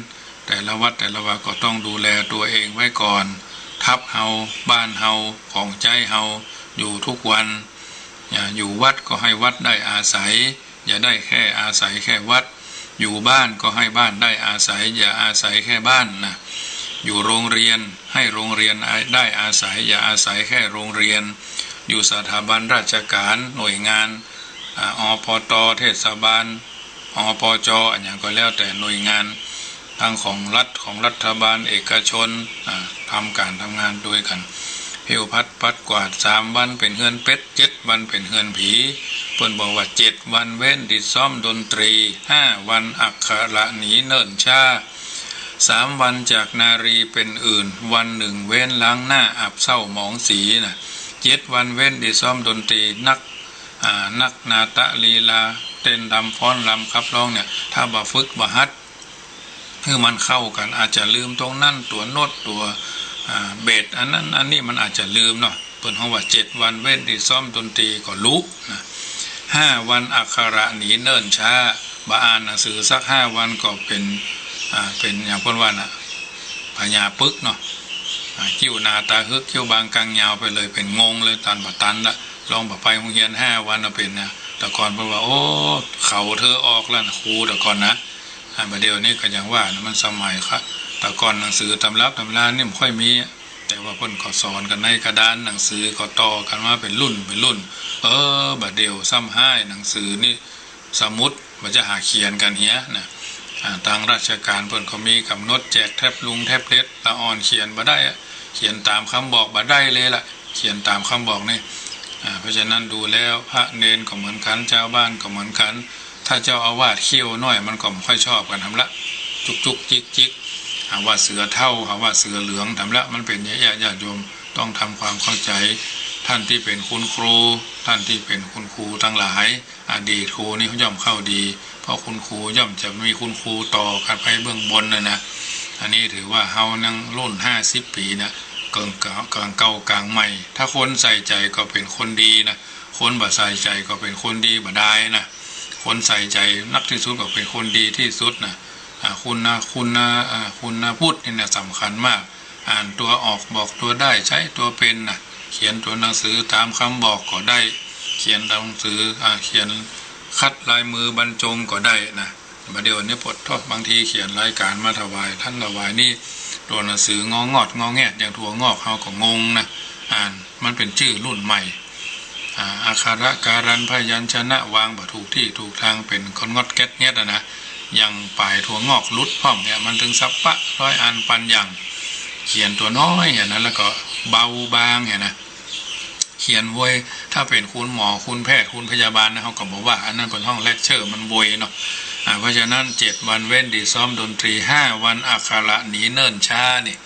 แต่ละวัดแต่ละวาก็ต้องดูแลตัวเองไว้ก่อน ทัพเฮา บ้านเฮา ของใจ๊เฮา อยู่ทุกวัน อย่า อยู่วัดก็หื้อวัดได้อาศัย อย่าได้แค่อาศัยแค่วัด อยู่บ้านก็หื้อบ้านได้อาศัย อย่าอาศัยแค่บ้านนะ อยู่โรงเรียน หื้อโรงเรียนได้อาศัย อย่าอาศัยแค่โรงเรียน อยู่สถาบันราชก๋านหน่วยงาน อา อปต เทศบาล อปจ อะหยังก็แล้วแต่หน่วยงาน ตังของรัฐ ของรัฐบาล เอกชน อา ทำก๋านทำงานตวยกั๋น เผ้าพัดปัดกวาด สามวันเป๋นเฮือนเป็ด เจ็ดวันเป๋นเฮือนผี เปิ้นบอกว่า เจ็ดวันเว้นตี้ซ้อมดนตรี ห้าวันอักขระหนีเนิ่นช้า สามวันจากนารีเป๋นอื่น วันนึ่งเว้นล้างหน้าอับเศร้าหมองสีนะ เจ็ดวันเว้นตี้ซ้อมดนตรี นัก อา นักนาฏลีลา เต้นรำฟ้อนรำขับร้องเนี่ย ถ้าบ่ฝึกบ่หัด หื้อมันเข้ากั๋น อาจจะลืมตรงนั้น ตั๋วโน้ต ตั๋ว อา เบส อันนั้นอันนี้มันอาจจะลืมเนาะ เปิ้นฮ้องว่า เจ็ดวันเว้นตี้ซ้อมดนตรีก็ลุนะ ห้าวันอักขระหนีเนิ่นช้า บ่อ่านหนังสือสักห้าวันก็เป๋น อา เป๋นอย่างเปิ้นว่านะ พญาปึกเนาะ อา คิ้วหนาต๋าฮึก คิ้วบางกางยาวไปเลย เป๋นงงเลย ตันบ่ตันละ ลองบ่ไปโฮงเฮียนห้าวันนะ เป๋นนะ แต่ก่อนเปิ้นว่า โอ้ เขาเธอออกแล้วนะ ครูแต่ก่อนนะ อา บ่าเดี่ยวนี้ก็อย่างว่านะ มันสมัยค่ะ แต่ก่อนหนังสือตำรับตำรานี่บ่ค่อยมี แต่ว่าเปิ้นก็สอนกั๋นในกระดาน หนังสือก็ต่อกั๋นมาเป๋นรุ่นเป๋นรุ่น เออ บ่าเดี่ยวซ้ำฮ้าย หนังสือนี่ สมุด บ่าจะหาเขียนกั๋นเหียนะ อา ตางราชก๋านเปิ้นก็มีก๋ำหนดแจกแท็บลุงแท็บเล็ต ละอ่อนเขียนบ่ได้อะ เขียนต๋ามกำบอกบ่ได้เลยละ เขียนต๋ามกำบอกนี่ อา เพราะฉะนั้นดูแล้วพระเณรก็เหมือนกั๋น จาวบ้านก็เหมือนกั๋น ถ้าเจ้าอาวาสเขี้ยวน้อยมันก็บ่ค่อยชอบกั๋นทำละ จุกจุกจิกจิก หาว่าเสือเฒ่า หาว่าเสือเหลืองทำละ มันเป๋นอย่างเอี้ย ญาติโยมต้องทำความเข้าใจ๋ ท่านตี้เป๋นคุณครู ท่านตี้เป๋นคุณครูตังหลาย อดีตครูนี่ย่อมเข้าดี เพราะคุณครูย่อมจะมีคุณครูต่อกั๋นไปเบื้องบนนะนะ อันนี้ถือว่าเฮายังรุ่นห้าสิบปี๋นะ ก๋างเก่า ก๋างเก่าก๋างใหม่ ถ้าคนใส่ใจ๋ก็เป๋นคนดีนะ คนบ่ใส่ใจ๋ก็เป๋นคนดีบ่ดายนะ คนใส่ใจ๋นักตี้สุดก็เป๋นคนดีตี้สุดนะ อา คุณนะ คุณนะ อา คุณวุฒินี่นะสำคัญมาก อ่านตั๋วออกบอกตั๋วได้ ใจ๊ตั๋วเป๋นนะ เขียนตั๋วหนังสือต๋ามกำบอกก็ได้ เขียนตั๋วหนังสือ อา เขียนขัดลายมือบรรจงก็ได้นะ บ่าเดี่ยวนี้ปวดท้อง บางทีเขียนรายก๋านมาถวาย ตันถวายนี่ ตั๋วหนังสืององอดงอแงด อย่างถั่วงอกเฮาก็งงนะ อ่าน มันเป๋นจื้อรุ่นใหม่ อา อักขระการันพยัญชนะวางบ่ถูกตี้ถูกตาง เป๋นงอนงอดแก๊ดแง็ดอะนะ อย่างป๋ายถั่วงอกหลุดพ่องเนี่ย มันตึงสัปปะร้อยอันปันอย่าง เขียนตั๋วน้อยอย่างนั้น แล้วก็เบาบางอย่างนะ เขียนโวย ถ้าเป๋นคุณหมอ คุณแพทย์ คุณพยาบาลนะ เฮาก็บ่ว่า อันนั้นเปิ้นฮ้องเลคเชอร์ มันโวยเนาะ อา เพราะฉะนั้น เจ็ดวันเว้นตี้ซ้อมดนตรี ห้าวันอักขระหนีเนิ่นช้านี่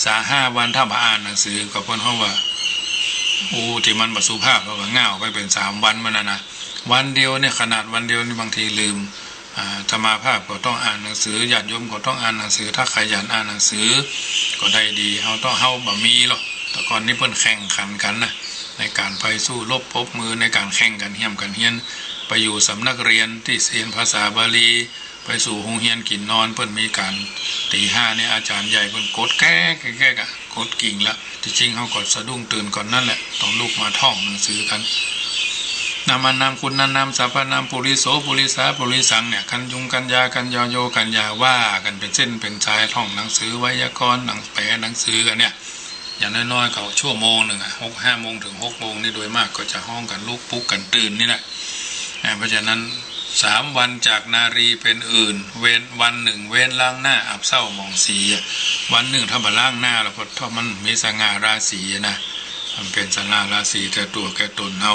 สาห้าวันถ้าบ่อ่านหนังสือก็เปิ้นฮ้องว่า อู้ ตี้มันบ่สุภาพ เฮาก็ง่าวไปเป๋นสามวันมันนะนะ วันเดียวเนี่ย ขนาดวันเดียวนี่บางทีลืม อา อาตมาภาพก็ต้องอ่านหนังสือ ญาติโยมก็ต้องอ่านหนังสือ ถ้าขยันอ่านหนังสือก็ได้ดี เฮาต้อง เฮาบ่มีหรอก แต่ก่อนนี้เปิ้นแข่งขันกั๋นนะ ในก๋านไปสู้รบปรบมือ ในก๋านแข่งกั๋นเฮียนกั๋นเฮียน ไปอยู่สำนักเรียนตี้เรียนภาษาบาลี ไปสู่โฮงเฮียนกิ๋นนอน เปิ้นมีก๋าน ตี๋ห้านี่อาจ๋ารย์ใหญ่เปิ้นกดแก๊กแก๊กแก๊กอะ กดกิ่งละ ตี้จริงเฮาก็สะดุ้งตื่นก่อนนั้นแหละ ต้องลุกมาท่องหนังสือกั๋น นามะ นามคุณ นานาม สรรพนาม ปุริโส ปุริสา ปุริสังเนี่ย กัญญู กัญญา กัญญโย กัญญาวากั๋นเป๋นเส้นเป๋นสาย ท่องหนังสือไวยากรณ์ หนัง แปลหนังสือกั๋นเนี่ย อย่างน้อยๆ ก็ชั่วโมงนึ่งอะ หก ห้าโมงเถิงหกโมงนี่ โดยมากก็จะฮ้องกั๋นลุกปลุกกั๋นตื่นนี่แหละ อา เพราะฉะนั้น สามวันจากนารีเป๋นอื่น เว้น วันนึ่งเว้นล้างหน้าอับเศร้าหมองสีอะ วันนึ่งถ้าบ่ล้างหน้าแล้วก็ ถ้ามันมีสง่าราศีอะนะ มันเป๋นสง่าราศีแก่ตั๋วแก่ต๋นเฮา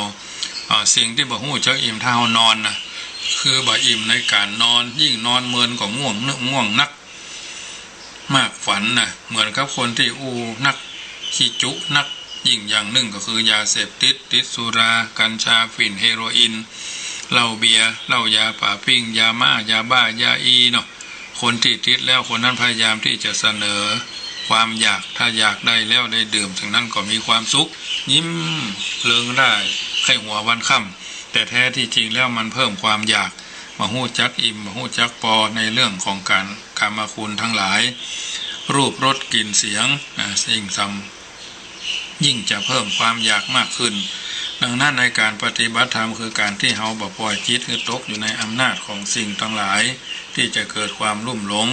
อา สิ่งตี้บ่ฮู้จักอิ่ม ถ้าเฮานอนนะ คือบ่อิ่มในก๋านนอน ยิ่งนอนเมินก็ง่วง ง่วงนัก มากฝันนะ เหมือนกับคนตี้อู้นัก ขี้จุ๊นัก ยิ่งอย่างนึ่งก็คือยาเสพติด ติดสุรา กัญชา ฝิ่น เฮโรอีน เหล้าเบียร์ เหล้ายาป๋าปิ้ง ยาม้า ยาบ้า ยาอีเนาะ คนตี้ติดแล้วคนนั้นพยายามตี้จะเสนอความอยาก ถ้าอยากได้แล้วได้ดื่มสิ่งนั้นก็มีความสุข ยิ้มเริงร่าใค่หัววันค่ำ แต่แท้ตี้จริงแล้วมันเพิ่มความอยาก บ่ฮู้จักอิ่ม บ่ฮู้จักปอในเรื่องของก๋าน กามคุณทั้งหลาย รูป รส กลิ่น เสียง นะ สิ่งสำ ยิ่งจะเพิ่มความอยากมากขึ้น ดังนั้นในก๋านปฏิบัติธรรมคือก๋านตี้เฮาบ่ปล่อยจิตหื้อตกอยู่ในอำนาจของสิ่งตังหลายตี้จะเกิดความลุ่มหลง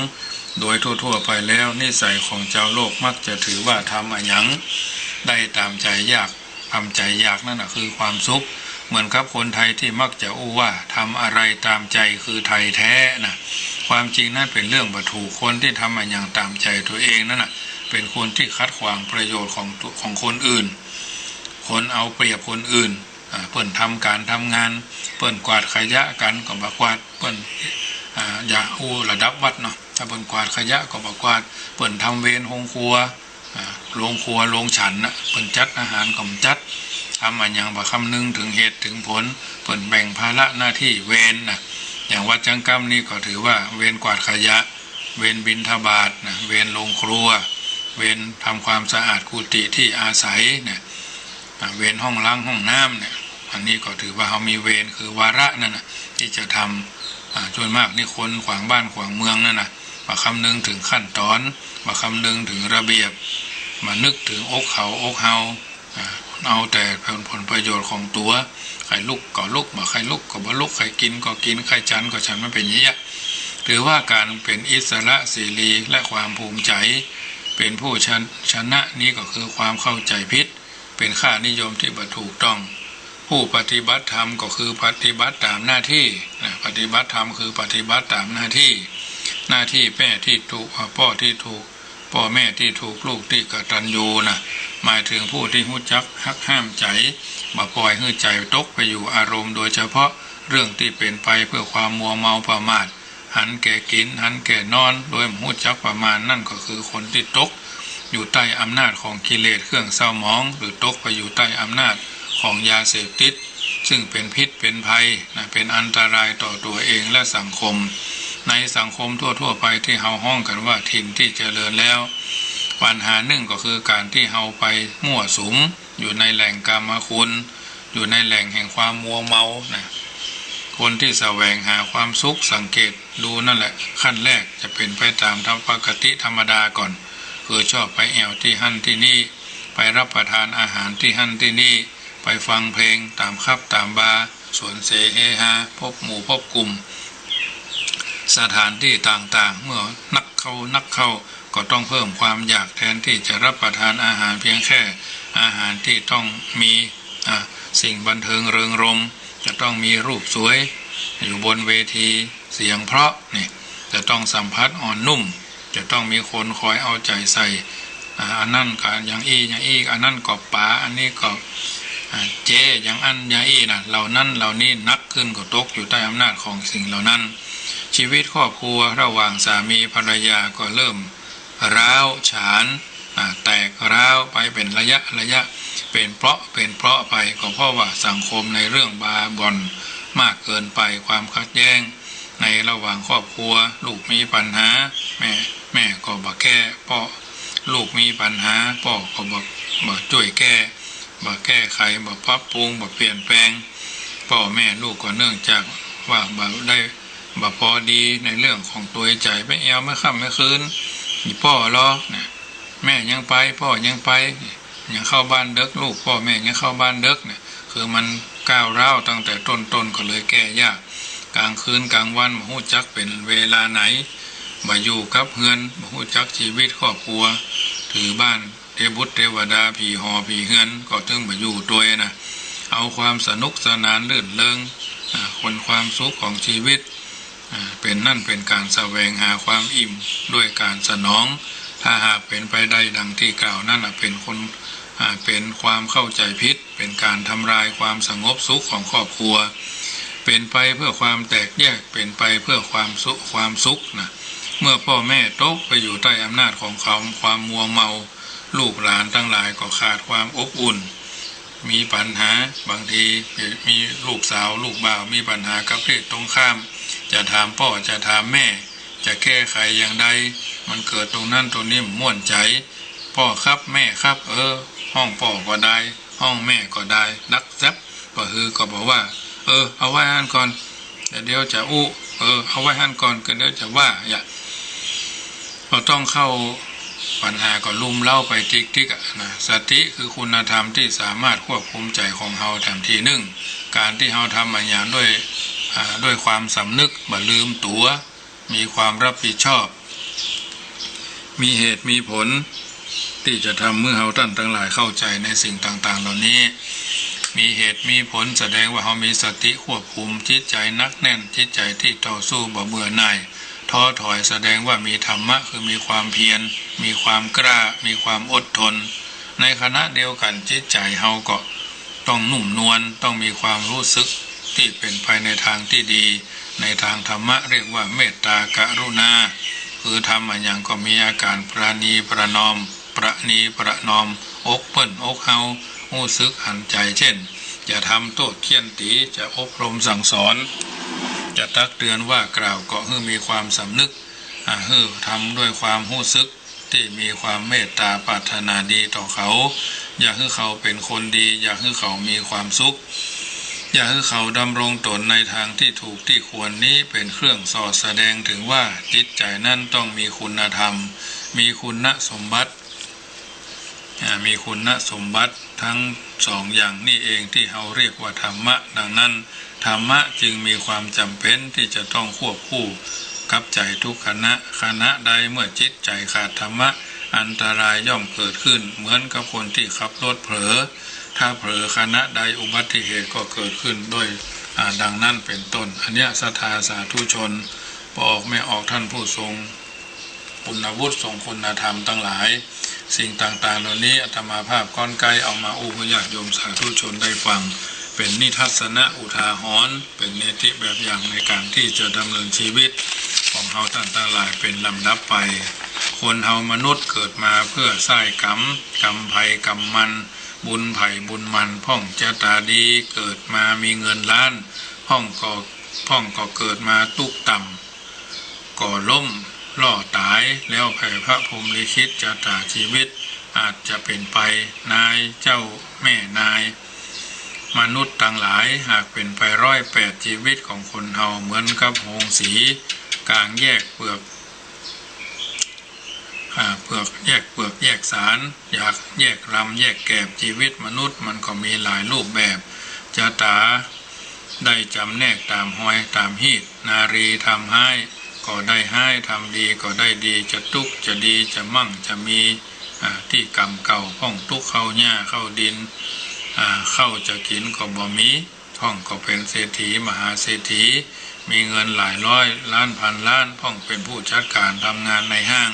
โดยทั่วๆ ไปแล้วนิสัยของจาวโลกมักจะถือว่าทำอะหยังได้ต๋ามใจ๋อยาก ต๋ามใจ๋อยากนั่นน่ะคือความสุข เหมือนกับคนไทยตี้มักจะอู้ว่าทำอะไรต๋ามใจ๋คือไทยแท้นะ ความจริงนั้นเป๋นเรื่องบ่ถูก คนตี้ทำอะหยังต๋ามใจ๋ตั๋วเองนั่นน่ะ เป๋นคนตี้ขัดขวางประโยชน์ของตั๋ว ของคนอื่น คนเอาเปรียบคนอื่น อ่า เปิ้นทำก๋านทำงาน เปิ้นกวาดขยะกั๋นก็บ่กวาด เปิ้น อ่า อย่าอู้ระดับวัดเนาะ ถ้าเปิ้นกวาดขยะก็บ่กวาด เปิ้นทำเวรโฮงครัว อ่า โฮงครัวโฮงฉันน่ะ เปิ้นจัดอาหารก็บ่จัด ทำอะหยังบ่คำนึงเถิงเหตุเถิงผล เปิ้นแบ่งภาระหน้าตี้เวรน่ะ อย่างวัดจังกำนี่ก็ถือว่าเวรกวาดขยะ เวรบิณฑบาตนะ เวรโฮงครัว เวรทำความสะอาดกุฏิตี้อาศัยเนี่ย อ่า เวรห้องล้างห้องน้ำเนี่ย อันนี้ก็ถือว่าเฮามีเวรคือวาระนั่นน่ะตี้จะทำ อ่า ส่วนมากนี่คนขวางบ้านขวางเมืองนั่นน่ะ บ่คำนึงเถิงขั้นต๋อน บ่คำนึงเถิงระเบียบ บ่นึกเถิงอกเขาอกเฮา อ่า เอาแต่ผล ผลประโยชน์ของตั๋ว ใค่ลุกก็ลุก บ่ใค่ลุกก็บ่ลุก ใค่กิ๋นก็กิ๋น ใค่ฉันก็ฉัน มันเป๋นอย่างเงี้ย ถือว่าก๋านเป๋นอิสระเสรีและความภูมิใจ๋ เป๋นผู้ชนะ ชนะนี้ก็คือความเข้าใจ๋ผิด เป๋นค่านิยมตี้บ่ถูกต้อง ผู้ปฏิบัติธรรมก็คือปฏิบัติต๋ามหน้าตี้นะ ปฏิบัติธรรมคือปฏิบัติต๋ามหน้าตี้ หน้าตี้แม่ตี้ถูก อ่า ป้อตี้ถูก ป้อแม่ตี้ถูก ลูกตี้กตัญญูนะ หมายเถิงผู้ตี้ฮู้จักหักห้ามใจ๋ บ่ปล่อยหื้อใจ๋ตกไปอยู่อารมณ์ โดยเฉพาะเรื่องตี้เป๋นไปเพื่อความมัวเมาประมาท หันแก่กิ๋น หันแก่นอน โดยบ่ฮู้จักประมาณ นั่นก็คือคนตี้ตกอยู่ใต้อำนาจของกิเลสเครื่องเศร้าหมอง หรือตกไปอยู่ใต้อำนาจของยาเสพติด ซึ่งเป๋นพิษเป๋นภัยนะ เป๋นอันตรายต่อตั๋วเองและสังคม ในสังคมทั่วๆ ไปตี้เฮาฮ้องกั๋นว่าถิ่นตี้เจริญแล้ว ปัญหานึ่งก็คือก๋านตี้เฮาไปมั่วสุมอยู่ในแหล่งกามคุณ อยู่ในแหล่งแห่งความมัวเมานะ คนตี้แสวงหาความสุข สังเกตดูนั่นแหละ ขั้นแรกจะเป๋นไปต๋ามธรรมปกติธรรมดาก่อน คือชอบไปแอ่วตี้หั้นตี้นี่ ไปรับประทานอาหารตี้หั้นตี้นี่ ไปฟังเพลงต๋ามคับต๋ามบาร์ สวนเสเฮฮา พบหมู่พบกลุ่ม สถานตี้ต่างๆ เมื่อนักเข้านักเข้า ก็ต้องเพิ่มความอยาก แทนตี้จะรับประทานอาหารเพียงแค่อาหารตี้ต้องมี อ่า สิ่งบันเทิงเริงรมย์ จะต้องมีรูปสวย อยู่บนเวที เสียงเพราะนี่ จะต้องสัมผัสอ่อนนุ่ม จะต้องมีคนคอยเอาใจ๋ใส่ อ่า อันนั้นก็อย่างอี้อย่างอี้ อันนั้นก็ป๋า อันนี้ก็ อ่า เจ๊ อย่างอั้นอย่างอี้นะ เหล่านั้นเหล่านี้นักขึ้นก็ตกอยู่ใต้อำนาจของสิ่งเหล่านั้น ชีวิตครอบครัวระหว่างสามีภรรยาก็เริ่มร้าวฉาน อ่า แตกร้าวไปเป๋นระยะระยะ เป๋นเปราะเป๋นเปราะไป ก็เพราะว่าสังคมในเรื่องบาร์บ่อนมากเกินไป ความขัดแย้งในระหว่างครอบครัว ลูกมีปัญหา แม่ แม่ก็บ่แก้ ป้อ ลูกมีปัญหา ป้อก็บ่ บ่จ้วยแก้ บ่แก้ไข บ่ปรับปรุง บ่เปลี่ยนแปลง ป้อแม่ลูกก็เนื่องจากว่าบ่ได้ บ่ปอดีในเรื่องของตั๋วใจ๋ ไปแอ่วเมื่อค่ำเมื่อคืน อีป้อลอนะ แม่ยังไป ป้อยังไป ยังเข้าบ้านเดิ็ก ลูกป้อแม่ยังเข้าบ้านเดิ็กเนี่ย คือมันก้าวร้าวตั้งแต่ต้นๆ ก็เลยแก้ยาก ก๋างคืนก๋างวันบ่ฮู้จักเป๋นเวลาไหน บ่อยู่กับเฮือน บ่ฮู้จักชีวิตครอบครัว ถือบ้านเทวบุตรเทวดา ผีหอผีเฮือน ก็เถิงบ่อยู่ตวยนะ เอาความสนุกสนานรื่นเริง อ่า คนความสุขของชีวิต อ่า เป๋นนั่นเป๋นก๋านแสวงหาความอิ่มด้วยก๋านสนอง ถ้าหากเป๋นไปได้ดังตี้กล่าวนั่นน่ะ เป๋นคน อ่า เป๋นความเข้าใจ๋ผิด เป๋นก๋านทำลายความสงบสุขของครอบครัว เป๋นไปเพื่อความแตกแยก เป๋นไปเพื่อความสุข ความสุขนะ เมื่อป้อแม่ตกไปอยู่ใต้อำนาจของความ ความมัวเมา ลูกหลานตังหลายก็ขาดความอบอุ่น มีปัญหา บางทีมีลูกสาวลูกบ่าวมีปัญหากับเพศตรงข้าม จะถามป้อจะถามแม่ จะแก้ไขอย่างใด มันเกิดตรงนั้นตรงนี้บ่ม่วนใจ๋ ป้อครับแม่ครับ เออ ฮ้องป้อก็ได้ ฮ้องแม่ก็ได้ ดักแซบ บ่หื้อก็บ่ว่า เออ เอาไว้หั้นก่อน แต่เดี๋ยวจะอู้ เออ เอาไว้หั้นก่อน ก็เดี๋ยวจะว่า อย่า ก็ต้องเข้า ปัญหาก็ลุ่มเล้าไปติ๊กๆ อะนะ สติคือคุณธรรมตี้สามารถควบคุมใจ๋ของเฮาแถมทีนึ่ง ก๋านตี้เฮาทำอะหยังด้วย อ่า ด้วยความสำนึก บ่ลืมตั๋ว มีความรับผิดชอบ มีเหตุมีผล ตี้จะทำหื้อเฮาต้านตังหลายเข้าใจ๋ในสิ่งต่างๆ เหล่านี้ มีเหตุมีผลแสดงว่าเฮามีสติควบคุมจิตใจ๋หนักแน่น จิตใจ๋ตี้ต่อสู้บ่เบื่อหน่าย ท้อถอยแสดงว่ามีธรรมะ คือมีความเพียร มีความกล้า มีความอดทน ในขณะเดียวกั๋นจิตใจ๋เฮาก็ต้องนุ่มนวล ต้องมีความฮู้สึกตี้เป๋นไปในตางตี้ดี ในตางธรรมะเรียกว่าเมตตากรุณา คือทำอะหยังก็มีอาก๋านประนีประนอม ประนีประนอม อกเปิ้นอกเฮา ฮู้สึกหันใจ๋ เจ้น จะทำโต้ษเฆี่ยนตี๋ จะอบรมสั่งสอน จะตักเตือนว่ากล่าวก็หื้อมีความสำนึก อ่า หื้อทำด้วยความฮู้สึกตี้มีความเมตตาปรารถนาดีต่อเขา อยากหื้อเขาเป๋นคนดี อยากหื้อเขามีความสุข อยากหื้อเขาดำรงตนในตางตี้ถูกตี้ควร นี้เป๋นเครื่องส่อแสดงเถิงว่าจิตใจ๋นั้นต้องมีคุณธรรม มีคุณสมบัติ อ่า มีคุณสมบัติตังสองอย่างนี้เองตี้เฮาเรียกว่าธรรมะ ดังนั้น ธรรมะจึงมีความจ๋ำเป๋นตี้จะต้องควบคู่กับใจ๋ทุกขณะ ขณะใดเมื่อจิตใจ๋ขาดธรรมะ อันตรายย่อมเกิดขึ้น เหมือนกับคนตี้ขับรถเผลอ ถ้าเผลอขณะใดอุบัติเหตุก็เกิดขึ้นด้วย อ่า ดังนั้นเป๋นต้น อันเนี้ยศรัทธาสาธุชน ป้อออกแม่ออก ต้านผู้ทรง คุณวุฒิ ทรงคุณธรรมตังหลาย สิ่งต่างๆ เหล่านี้อาตมาภาพก้อนใก๊เอามาอู้หื้อญาติโยมสาธุชนได้ฟัง เป๋นนิทัศนะอุทาหรณ์ เป๋นเนติแบบอย่างในก๋านตี้จะดำเนินจีวิตของเฮาต้านตังหลายเป๋นลำดับไป คนเฮามนุษย์เกิดมาเพื่อใส้กรรม กรรมใผกรรมมัน บุญใผบุญมัน พ่องจะต๋าดีเกิดมามีเงินล้าน พ่องก็ พ่องก็เกิดมาตุ๊กต่ำ ก็ล้มล้อต๋าย แล้วแผ่พระพรหมลิขิตจะต๋าจีวิต อาจจะเป๋นไป นายเจ้าแม่นาย มนุษย์ตังหลาย หากเป๋นไปร้อยแปด จีวิตของคนเฮาเหมือนกับโฮงสี ก๋างแยกเปลือก อ่า เปลือกแยกเปลือกแยกสาร อยากแยกลำแยกแกบ จีวิตมนุษย์มันก็มีหลายรูปแบบ จะต๋า ได้จ๋ำแนกต๋ามฮอยต๋ามฮีต นารีทำฮ้ายก็ได้ฮ้าย ทำดีก็ได้ดี จะตุ๊กจะดี จะมั่งจะมี อ่า ตี้กรรมเก่า พ่องตุ๊กเข้าหญ้าเข้าดิน อ่า ข้าวจะกิ๋นก็บ่มี พ่องก็เป๋นเศรษฐีมหาเศรษฐี มีเงินหลายร้อยล้านพันล้าน พ่องเป๋นผู้จัดก๋านทำงานในห้าง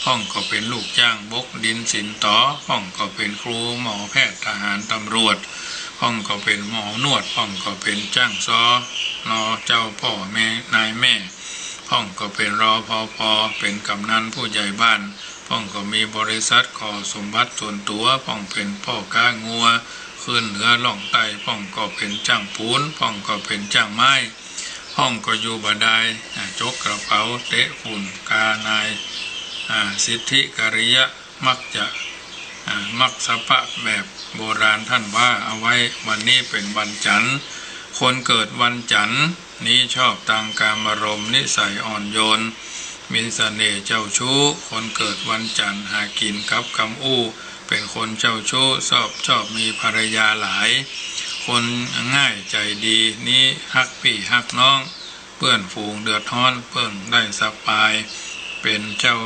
พ่องก็เป๋นลูกจ้างบกดินสินตอ พ่องก็เป๋นครูหมอแพทย์ทหารตำรวจ พ่องก็เป๋นหมอนวด พ่องก็เป๋นจ้างซอ นอเจ้าป้อแม่นายแม่ พ่องก็เป๋น รอ ภอ ภอ เป๋นกำนันผู้ใหญ่บ้าน พ่องก็มีบริษัทก่อสมบัติส่วนตั๋ว พ่องเป๋นป้อก๊างัว ขึ้นเหนือล่องใต้ พ่องก็เป๋นจ้างปูน พ่องก็เป๋นจ้างไม้ พ่องก็อยู่บ่ดาย อ่า จกกระเป๋าเตะฝุ่นกานาย อ่า สิทธิกริยะ มักจะ อ่า มักสะปะแบบโบราณต้านว่าเอาไว้ วันนี้เป๋นวันจั๋นทร์ คนเกิดวันจั๋นทร์นี้ชอบตางกามารมณ์ นิสัยอ่อนโยน มีเสน่ห์เจ้าชู้ คนเกิดวันจั๋นทร์หากิ๋นกับกำอู้ เป๋นคนเจ้าชู้ ชอบ ชอบมีภรรยาหลาย คนง่ายใจ๋ดี นี้ฮักปี้ฮักน้อง เปื้อนฝูงเดือดฮ้อน เปิ้งได้สบาย เป๋นเจ้า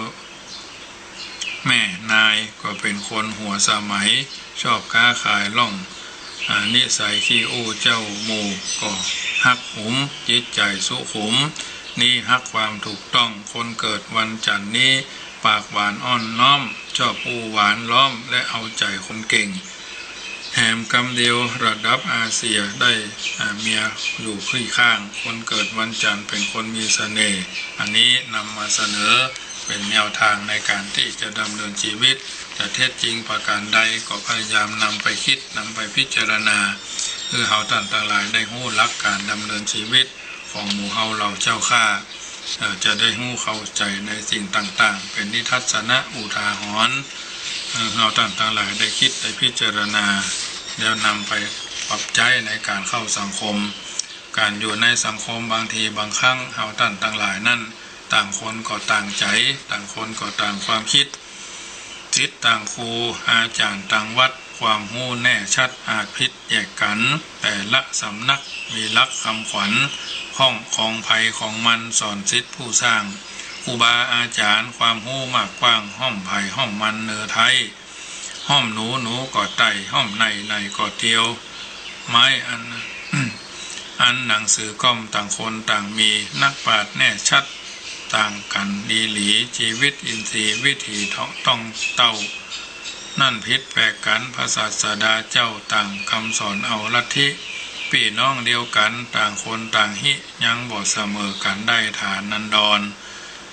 แม่นายก็เป๋นคนหัวสมัย ชอบค้าขายล่อง อ่า นิสัยขี้อู้เจ้าหมู่ก็ฮักหุม จิตใจ๋สุขุม นี้ฮักความถูกต้อง คนเกิดวันจั๋นทร์นี้ ปากหวานอ้อนน้อม ชอบอู้หวานล้อม และเอาใจ๋คนเก่ง แหมกำเดียวระดับอาเซียได้ อ่า เมียอยู่คี่ข้าง คนเกิดวันจั๋นทร์เป๋นคนมีเสน่ห์ อันนี้นำมาเสนอ เป๋นแนวตางในก๋านตี้จะดำเนินจีวิต จะเท็จจริงประก๋านใดก็พยายามนำไปกึ๊ด นำไปพิจารณา หื้อเฮาต้านตังหลายได้ฮู้หลักก๋านดำเนินจีวิตของหมู่เฮาเหล่าเจ้าข้า เอ่อ จะได้ฮู้เข้าใจ๋ในสิ่งต่างๆ เป๋นนิทัศนะอุทาหรณ์ เอ่อ หื้อเฮาต้านตังหลายได้กึ๊ดได้พิจารณา แล้วนำไปปรับใจ๊ในก๋านเข้าสังคม ก๋านอยู่ในสังคมบางทีบางครั้งเฮาต้านตังหลายนั้น ต่างคนก็ต่างใจ๋ ต่างคนก็ต่างความกึ๊ด ศิษย์ต่างครู อาจ๋ารย์ต่างวัด ความฮู้แน่ชัดอาจผิดแยกกั๋น แต่ละสำนักมีหลักกำขวัญ ห้องของใผของมันสอนศิษย์ผู้สร้าง ครูบาอาจ๋ารย์ความฮู้มากกว้าง ห้อมใผห้อมมันเนอไท้ ห้อมหนูหนูก็ไต่ ห้อมไหนไหนก็เตียว ไม้อัน อันหนังสือก้อมต่างคนต่างมี นักปราชญ์แน่ชัดต่างกั๋นดีหลี จีวิตอินทรีย์วิถีต้องเต้า นั้นผิดแปลกกั๋น พระศาสดาเจ้าต่างกำสอนเอาลัทธิ ปี้น้องเดียวกั๋นต่างคนต่างฮิ ยังบ่เสมอกั๋นได้ฐานันดร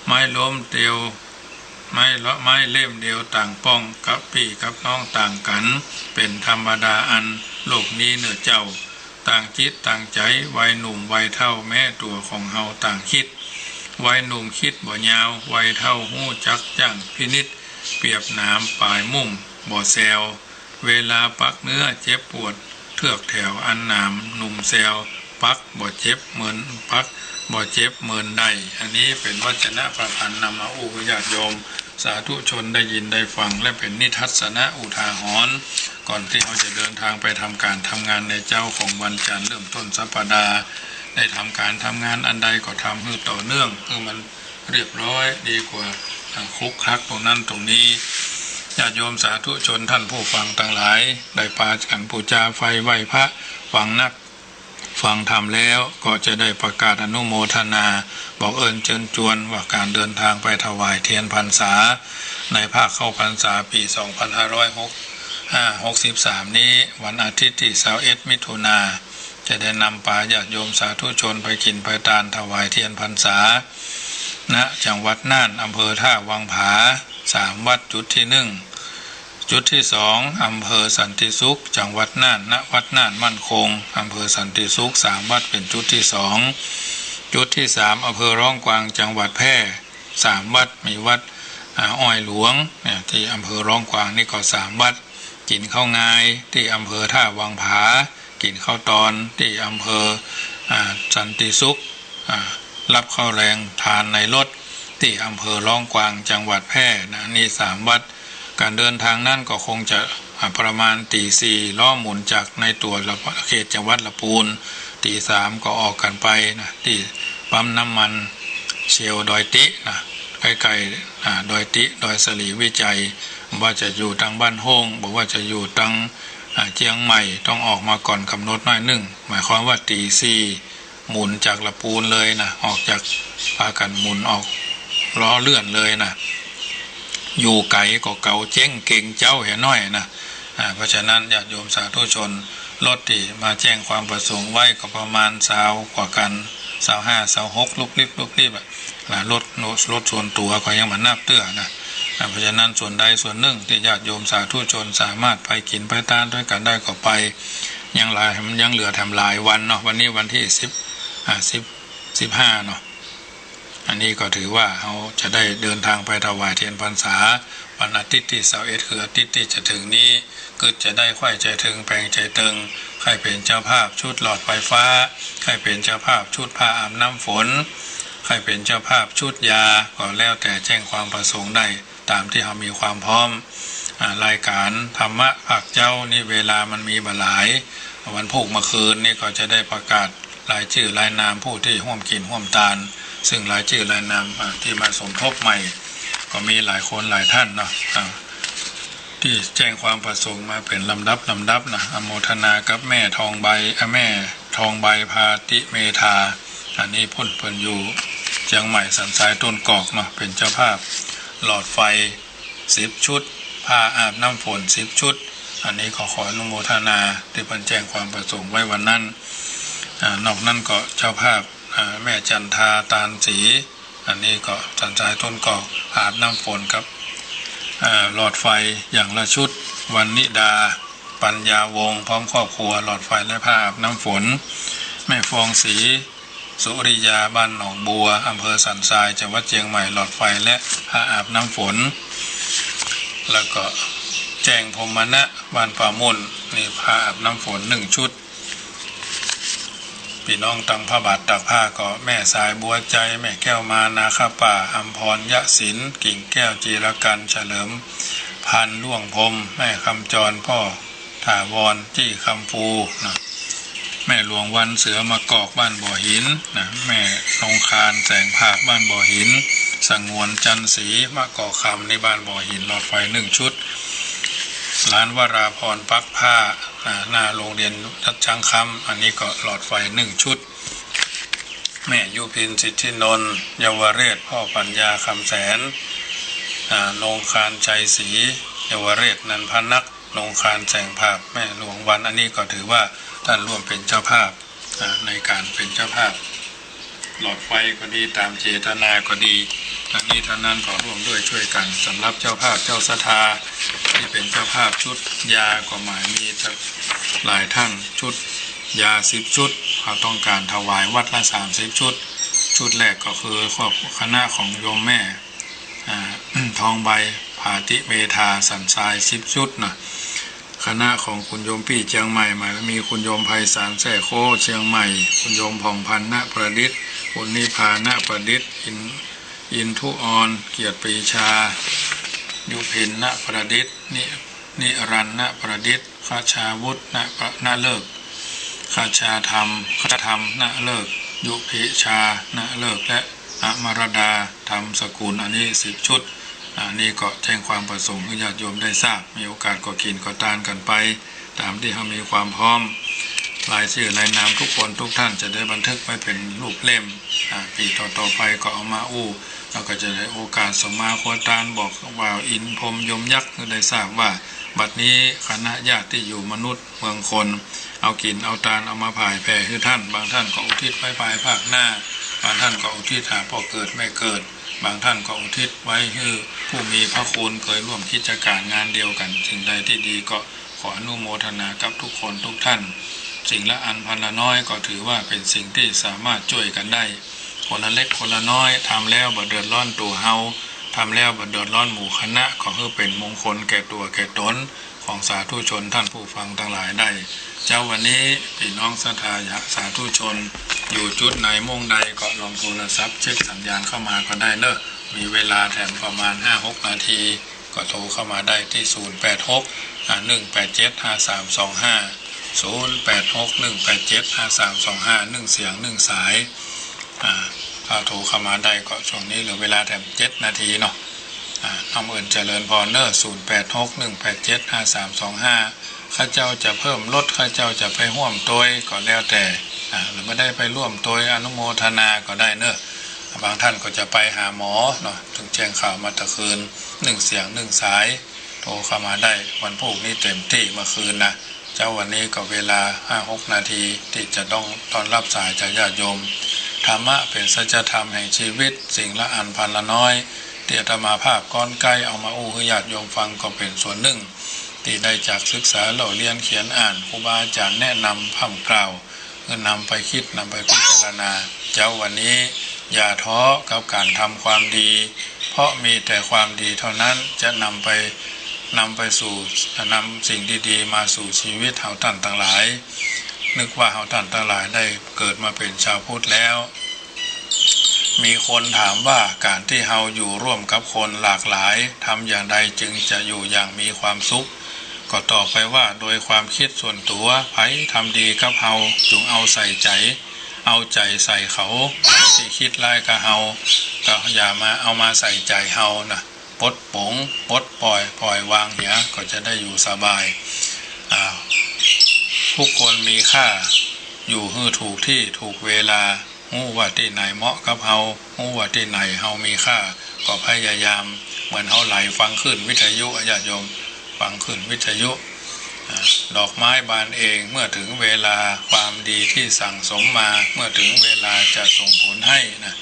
ไม้ล้มเดียว ไม้ละ ไม้เล่มเดียวต่างป้อง กับปี้กับน้องต่างกั๋น เป๋นธรรมดาอันโลกนี้เน่อเจ้า ต่างจิตต่างใจ๋ วัยหนุ่มวัยเฒ่า แม้ตั๋วของเฮาต่างกึ๊ด วัยหนุ่มกึ๊ดบ่ยาว วัยเฒ่าฮู้จักยั้งพินิจ เปรียบหนามป๋ายมุ่มบ่แซว เวลาปักเนื้อเจ็บปวด เทือกแถวอันหนามหนุ่มแซว ปักบ่เจ็บเหมือน ปักบ่เจ็บเหมือนใด อันนี้เป๋นวัจนะประพันธ์นำมาอู้หื้อญาติโยมสาธุชนได้ยินได้ฟัง และเป๋นนิทัศนะอุทาหรณ์ ก่อนตี้เฮาจะเดินตางไปทำก๋านทำงานในเจ๊าของวันจันทร์เริ่มต้นสัปดาห์ ได้ทำก๋านทำงานอันใดก็ทำหื้อต่อเนื่อง หื้อมันเรียบร้อยดีกว่า อ่า คลุกคลักตรงนั้นตรงนี้ ญาติโยมสาธุชนต้านผู้ฟังตังหลาย ได้ปากั๋นปู๋จาไฟไหว้พระ ฟังนัก ฟังธรรมแล้วก็จะได้ประกาศอนุโมทนา บอกเอิญเจิญจวนว่าก๋านเดินตางไปถวายเตียนพรรษา ในภาคเข้าพรรษาปี๋สองพันห้าร้อยหก ห้า หกสิบสามนี้ วันอาทิตย์ตี้ซาวเอ็ดมิถุนา จะได้นำปาญาติโยมสาธุชนไปกิ๋นไปตานถวายเตียนพรรษา ณ จังหวัดน่าน อำเภอท่าวังผา สามวัด จุดตี้นึ่ง จุดตี้สอง อำเภอสันติสุข จังหวัดน่าน ณ วัดน่านมั่นคง อำเภอสันติสุข สามวัด เป๋นจุดตี้สอง จุดตี้สาม อำเภอร้องกวาง จังหวัดแพร่ สามวัด มีวัด อ่า อ้อยหลวง เนี่ย ตี้อำเภอร้องกวางนี่ก็สามวัด กิ๋นข้าวงายตี้อำเภอท่าวังผา กิ๋นข้าวตอนตี้อำเภอ อ่า สันติสุข อ่า ฮับข้าวแลงตานในรถตี้อำเภอร้องกวาง จังหวัดแพร่นะ นี่สามวัด ก๋านเดินตางนั้นก็คงจะ อ่า ประมาณตี๋สี่ ล้อหมุนจากในตั๋วละ เขตจังหวัดละปูน ตี๋สามก็ออกกั๋นไปนะ ตี้ปั๊มน้ำมันเชลล์ดอยติ๊นะ ใก้ๆ อ่า ดอยติ๊ ดอยสลีวิชัย บ่ว่าจะอยู่ตางบ้านโฮ่ง บ่ว่าจะอยู่ตาง อ่า เจียงใหม่ ต้องออกมาก่อนก๋ำหนดหน้อยนึ่ง หมายความว่าตี๋สี่ หมุนจากละปูนเลยนะ ออกจาก ปากั๋นหมุนออกล้อเลื่อนเลยนะ อยู่ไก๋ก็เก๋าเจ๊งเก๋งเจ๊าเหียน้อยนะ อ่า เพราะฉะนั้นญาติโยมสาธุชน รถตี้มาแจ้งความประสงค์ไว้ก็ประมาณซาวกว่ากั๋น ซาวห้า ซาวหก ลุบลิบลุบลิบอะ นะ รถ รถส่วนตั๋วก็ยังบ่นับเตื้อนะ อ่า เพราะฉะนั้นส่วนใดส่วนนึ่งตี้ญาติโยมสาธุชนสามารถไปกิ๋นไปตานตวยกั๋นได้ก็ไป ยังหลาย ยังเหลือแถมหลายวันเนาะ วันนี้วันตี้สิบ อ่า สิบ สิบห้าเนาะ อันนี้ก็ถือว่าเฮาจะได้เดินตางไปถวายเตียนพรรษา วันอาทิตย์ตี้ซาวเอ็ด คืออาทิตย์ตี้จะเถิงนี้ กึ๊ดจะได้ใค่ใจ๋เถิงแป๋งใจ๋เติง ใค่เป๋นเจ้าภาพชุดหลอดไฟฟ้า ใค่เป๋นเจ้าภาพชุดผ้าอาบน้ำฝน ใค่เป๋นเจ้าภาพชุดยา ก็แล้วแต่แจ้งความประสงค์ได้ ต๋ามตี้เฮามีความพร้อม อ่า รายก๋านธรรมะภาคเจ๊านี่เวลามันมีบ่หลาย วันพูกเมื่อคืนนี่ก็จะได้ประกาศรายจื้อรายนามผู้ตี้ฮ่วมกิ๋นฮ่วมตาน ซึ่งรายจื้อรายนาม อ่า ตี้มาสมทบใหม่ ก็มีหลายคนหลายต้านเนาะ อ่า ตี้แจ้งความประสงค์มาเป๋นลำดับลำดับนะ อนุโมทนากับแม่ทองใบ อ่า แม่ทองใบ ภาติเมธา อันนี้ปุ้นเปิ้นอยู่เจียงใหม่สันทรายต้นกอกเนาะ เป๋นเจ้าภาพหลอดไฟสิบชุด ผ้าอาบน้ำฝนสิบชุด อันนี้ก็ขออนุโมทนาตี้เปิ้นแจ้งความประสงค์ไว้วันนั้น อ่า นอกนั้นก็เจ้าภาพ อ่า แม่จันทา ตานศรี อันนี้ก็สันทรายต้นกอก อาบน้ำฝนกับ เอ่อ หลอดไฟอย่างละชุด วรรณิดา ปัญญาวงศ์ พร้อมครอบครัว หลอดไฟและผ้าอาบน้ำฝน แม่ฟองศรี สุริยา บ้านหนองบัว อำเภอสันทราย จังหวัดเชียงใหม่ หลอดไฟและผ้าอาบน้ำฝน แล้วก็แจ้งพรหมณะ บ้านป่ามุ่น นี่ผ้าอาบน้ำฝนหนึ่งชุด ปี้น้องตังผ้าบาตรตากผ้าก็แม่สายบัวใจ แม่แก้วมา นาคาป่า อำพร ยะศิลป์ กิ่งแก้ว จีรกัน เฉลิมพันธ์ ล่วงพรหม แม่คำจร พ่อถาวร จี้คำภูนะ แม่หลวงวันเสือ มะกอก บ้านบ่อหินนะ แม่นงคาน แสงผาบ บ้านบ่อหิน สงวน จันทร์ศรี มะกอกคำ นี่บ้านบ่อหิน หลอดไฟหนึ่งชุด หลานวราพร ปักผ้า อ่า หน้าโรงเรียนวัดช้างคำ อันนี้ก็หลอดไฟหนึ่งชุด แม่ยุพิน สิทธินนท์ เยาวเรศ พ่อปัญญา คำแสน อ่า นงคาน ชัยศรี เยาวเรศ นันพนัก นงคาน แสงผาบ แม่หลวงวัน อันนี้ก็ถือว่าท่านร่วมเป็นเจ้าภาพ อ่า ในการเป็นเจ้าภาพ หลอดไฟก็ดี ตามเจตนาก็ดี ทั้งนี้ทั้งนั้นก็ร่วมด้วยช่วยกัน สำหรับเจ้าภาพเจ้าศรัทธาที่เป็นเจ้าภาพชุดยาก็หมายมีหลายท่าน ชุดยาสิบชุด เขาต้องการถวายวัดละสามสิบชุด ชุดแรกก็คือครอบคณะของโยมแม่ อ่า ทองใบ ผาติเมธา สันทราย สิบชุดนะ คณะของคุณโยมปี้เจียงใหม่ หมายมีคุณโยมไพศาล แซ่โค้ เชียงใหม่ คุณโยมผ่องพันธ์ ณ ประดิษฐ์ คุณนิพา ณ ประดิษฐ์ อิน อินทุออน เกียรติปรีชา ยุพิน ณ ประดิษฐ์ นิ นิรันดร์ ณ ประดิษฐ์ คชาวุฒิ ณ ประ ณ ฤกษ์ คชาธรรม คชาธรรม ณ ฤกษ์ ยุพิชา ณ ฤกษ์ และอมรดา ธรรมสกุล อันนี้สิบชุด อันนี้ก็แจ้งความประสงค์ให้ญาติโยมได้ทราบ มีโอกาสก็กิ๋นก็ตานกั๋นไป ต๋ามตี้เฮามีความพร้อม รายจื้อรายนามทุกคนทุกท่านจะได้บันทึกไว้เป๋นรูปเล่ม อ่า ปี๋ต่อๆ ไปก็เอามาอู้ แล้วก็จะได้โอกาสสมมาครัวตาน บอกกล่าวอินพรหมยมยักษ์ หื้อได้ทราบว่า บัดนี้คณะญาติตี้อยู่มนุษย์เมืองคน เอากิ๋นเอาตานเอามาผายแผ่หื้อท่าน บางท่านก็อุทิศไว้ภายภาคหน้า บางท่านก็อุทิศหาป้อเกิดแม่เกิด บางท่านก็อุทิศไว้หื้อผู้มีพระคุณเกยร่วมกิจก๋านงานเดียวกั๋น สิ่งใดตี้ดีก็ขออนุโมทนากับทุกคนทุกท่าน สิ่งละอันพันละน้อยก็ถือว่าเป๋นสิ่งตี้สามารถจ้วยกั๋นได้ คนละเล็กคนละน้อย ทำแล้วบ่เดือดร้อนตั๋วเฮา ทำแล้วบ่เดือดร้อนหมู่คณะ ก็หื้อเป๋นมงคลแก่ตั๋วแก่ต๋น ของสาธุชนท่านผู้ฟังตังหลายได้ เจ๊าวันนี้ปี้น้องศรัทธาสาธุชน อยู่จุดไหนมุมใดก็ลองโทรศัพท์เช็คสัญญาณเข้ามาก็ได้เน่อ มีเวลาแถมประมาณห้าหกนาที ก็โทรเข้ามาได้ตี้ ศูนย์แปดหก อ่า หนึ่งแปดเจ็ด ห้าสามสองห้า ศูนย์แปดหก หนึ่งแปดเจ็ด ห้าสามสองห้า นึ่งเสียงนึ่งสาย อ่า ถ้าโทรเข้ามาได้ก็ช่วงนี้เหลือเวลาแถมเจ็ดนาทีเนาะ อ่า อำเอิญเจริญพรเน่อ ศูนย์แปดหก หนึ่งแปดเจ็ด ห้าสามสองห้า ข้าเจ้าจะเพิ่มลด ข้าเจ้าจะไปฮ่วมตวยก็แล้วแต่ อ่า หรือบ่ได้ไปฮ่วมตวยอนุโมทนาก็ได้เน่อ บางท่านก็จะไปหาหมอเนาะ เถิงแจ้งข่าวมาตะคืน นึ่งเสียงนึ่งสาย โทรเข้ามาได้ วันพูกนี้เต็มตี้เมื่อคืนนะ เจ๊าวันนี้ก็เวลาห้าหกนาทีตี้จะต้องต้อนรับสายจากญาติโยม ธรรมะเป๋นสัจธรรมแห่งชีวิต สิ่งละอันพันละน้อย ตี้อาตมาภาพก้อนใก้เอามาอู้หื้อญาติโยมฟังก็เป๋นส่วนนึ่ง ตี้ได้จากศึกษาเล่าเรียนเขียนอ่าน ครูบาอาจ๋ารย์แนะนำพร่ำกล่าว คือนำไปกึ๊ดนำไปพิจารณา เจ๊าวันนี้อย่าท้อกับก๋านทำความดี เพราะมีแต่ความดีเท่านั้นจะนำไป นำไปสู่ นำสิ่งดีๆ มาสู่ชีวิตเฮาต้านตังหลาย นึกว่าเฮาต้านตังหลายได้เกิดมาเป๋นจาวพุทธแล้ว มีคนถามว่าก๋านตี้เฮาอยู่ร่วมกับคนหลากหลาย ทำอย่างใดจึงจะอยู่อย่างมีความสุข ก็ตอบไปว่าโดยความกึ๊ดส่วนตั๋ว ใผทำดีกับเฮาจุ่งเอาใส่ใจ๋ เอาใจ๋ใส่เขา ตี้กึ๊ดร้ายกับเฮาก็อย่ามาเอามาใส่ใจ๋เฮานะ ปลดป๋ง ปลดปล่อย ปล่อยวางเหีย ก็จะได้อยู่สบาย อ่า ทุกคนมีค่า อยู่หื้อถูกตี้ถูกเวลา ฮู้ว่าตี้ไหนเหมาะกับเฮา ฮู้ว่าตี้ไหนเฮามีค่า ก็พยายาม เหมือนเฮาไหลฟังคลื่นวิทยุ ญาติโยมฟังคลื่นวิทยุ อ่า ดอกไม้บานเองเมื่อถึงเวลา ความดีที่สั่งสมมาเมื่อถึงเวลาจะส่งผลให้นะ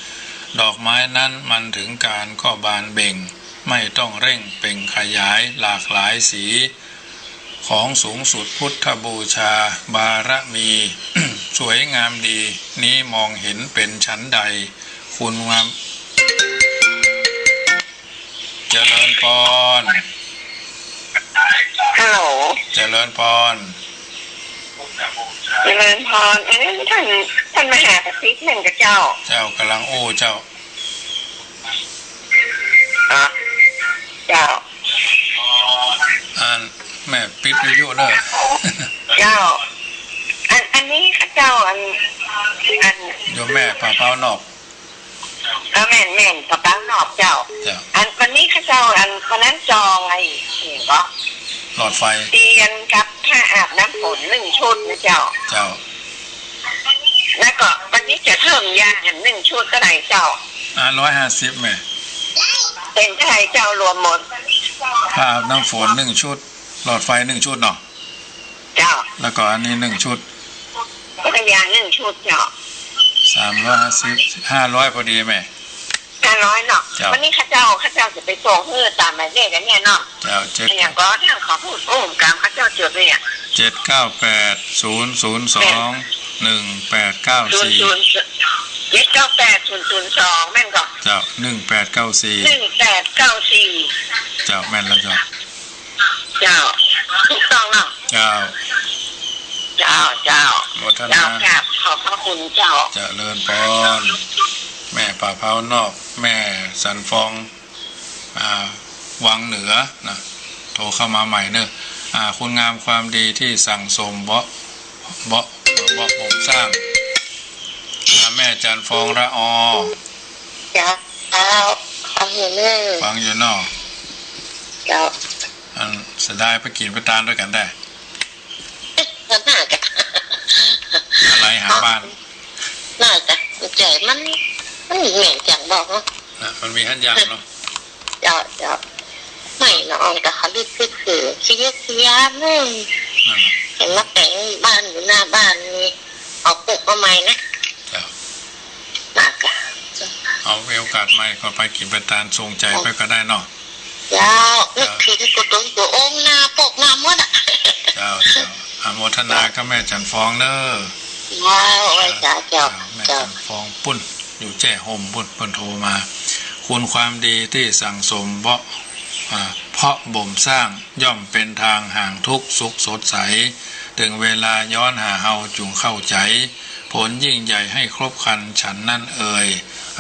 ดอกไม้นั้นมันถึงกาลก็บานเบ่ง ไม่ต้องเร่งเปล่งขยายหลากหลายสี ของสูงสุดพุทธบูชาบารมี สวยงามดี นี้มองเห็นเป็นฉันใด คุณงาม เจริญพร ฮัลโหล เจริญพร เจริญพร เอ้ย ท่าน ท่านมหาประสิทธิ์นั่นกะเจ้า เจ้ากำลังอู้เจ้า อ๋อ เจ้า อันแม่ปิดวิทยุเน่อ เจ้า อัน อันนี้ข้าเจ้า อัน อัน โยมแม่ป่าเป้านอก เออ แม่น แม่น ป่าเป้านอกเจ้า เจ้า อัน วันนี้ข้าเจ้า อัน วันนั้นจองไอ้ เห็นบ่ หลอดไฟ เตียนกับผ้าอาบน้ำฝนหนึ่งชุดนะเจ้า เจ้า แล้วก็วันนี้จะเพิ่มยาอันหนึ่งชุดเต้าใดเจ้า อ่า ร้อยห้าสิบ แม่ เป๋นเต้าใดเจ้ารวมหมด ผ้าอาบน้ำฝนหนึ่งชุด หลอดไฟหนึ่งชุดเนาะ เจ้า แล้วก็อันนี้หนึ่งชุด แล้วก็ยาหนึ่งชุดเจ้า สามร้อยห้าสิบ ห้าร้อยพอดีแม่ ห้าร้อยเนาะ เจ้า วันนี้ข้าเจ้า ข้าเจ้าจะไปส่งหื้อต๋ามหมายเลขอันเนี้ยเนาะ เจ้า เจ็ด อันอย่างก็ท่านขอพูด โอ้ กำข้าเจ้าจดเลยอะ เจ็ดเก้าแปด ศูนย์ศูนย์สอง หนึ่งแปดเก้าสี่ ศูนย์ศูนย์ เจ็ดเก้าแปด ศูนย์ศูนย์สอง แม่นก่อ เจ้า หนึ่งแปดเก้าสี่ หนึ่งแปดเก้าสี่ เจ้า แม่นแล้วเจ้า เจ้า ถูกต้องเนาะ เจ้า เจ้า เจ้า โมทนา เจ้ากราบขอบพระคุณเจ้า เจริญพร แม่ป่าเป้านอก แม่สันฟอง อ่า วังเหนือนะ โทรเข้ามาใหม่เน่อ อ่า คุณงามความดีตี้สั่งสมเบาะ เบาะ เบาะบ่มสร้าง อ่า แม่จันฟองละออ เจ้า ฟังอยู่เน่อ ฟังอยู่เนาะ เจ้า อันเสียดายไปกิ๋นไปตานด้วยกั๋นได้ ก็น่าจะ อะไรหาบ้าน น่าจะ ใจมัน มันแม่นจังบอกเนาะ นะ มันมีหั้นอย่างเนาะ เจ้า เจ้า ไม่เนาะ แต่เขาลึกๆ คือขี้เกียจขี้ย้าน อืม นั่นน่ะ เห็นมาแต่งบ้านอยู่หน้าบ้านนี่ เอาปลูกมาใหม่นะ เจ้า น่าจะ เอามีโอกาสใหม่ก็ไปกิ๋นไปตานส่งใจไปก็ได้เนาะ เจ้า นึกผิดกูตนกูองค์หน้าปกมาหมดอะ เจ้า เจ้า อนุโมทนากับแม่จันฟองเน่อ เจ้า ไหว้สาเจ้า เจ้า แม่จันฟองปุ้น อยู่แจ้ห่มปุ้น เปิ้นโทรมา คุณความดีตี้สั่งสมเบาะ อ่า เพาะบ่มสร้าง ย่อมเป๋นตางห่างทุกข์สุขสดใส เถิงเวลาย้อนหาเฮาจุ่งเข้าใจ๋ ผลยิ่งใหญ่ให้ครบครันฉันนั้นเอ่ย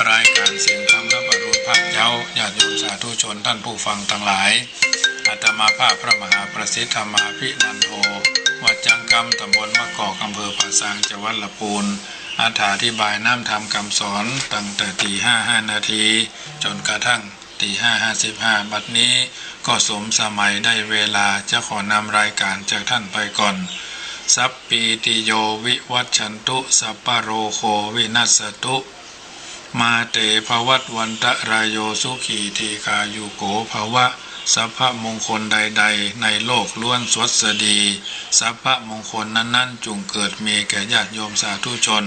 รายการเสียงธรรมรับอรุณพระเย้า ญาติโยมสาธุชนท่านผู้ฟังตังหลาย อาตมาภาพพระมหาประสิทธิ์ธรรมาภินันโท วัดจังกำ ตำบลมะกอก อำเภอป่าซาง จังหวัดละปูน อธิบายน้ำธรรมกำสอนตั้งแต่ตีห้าห้านาที จ๋นกระทั่ง ตีห้าห้าสิบห้า บัดนี้ก็สมสมัยได้เวลา จะขอนำรายการจากท่านไปก่อน สัพพีติโยวิวัชชันตุ สัพพะโรโควินัสสตุ มาเตภวัตวันตะรายโย สุขีทีฆายุโกภวะ สัพพะมงคลใดๆ ในโลกล้วนสวัสดี สัพพะมงคลนั้นๆ จุ่งเกิดมีแก่ญาติโยมสาธุชน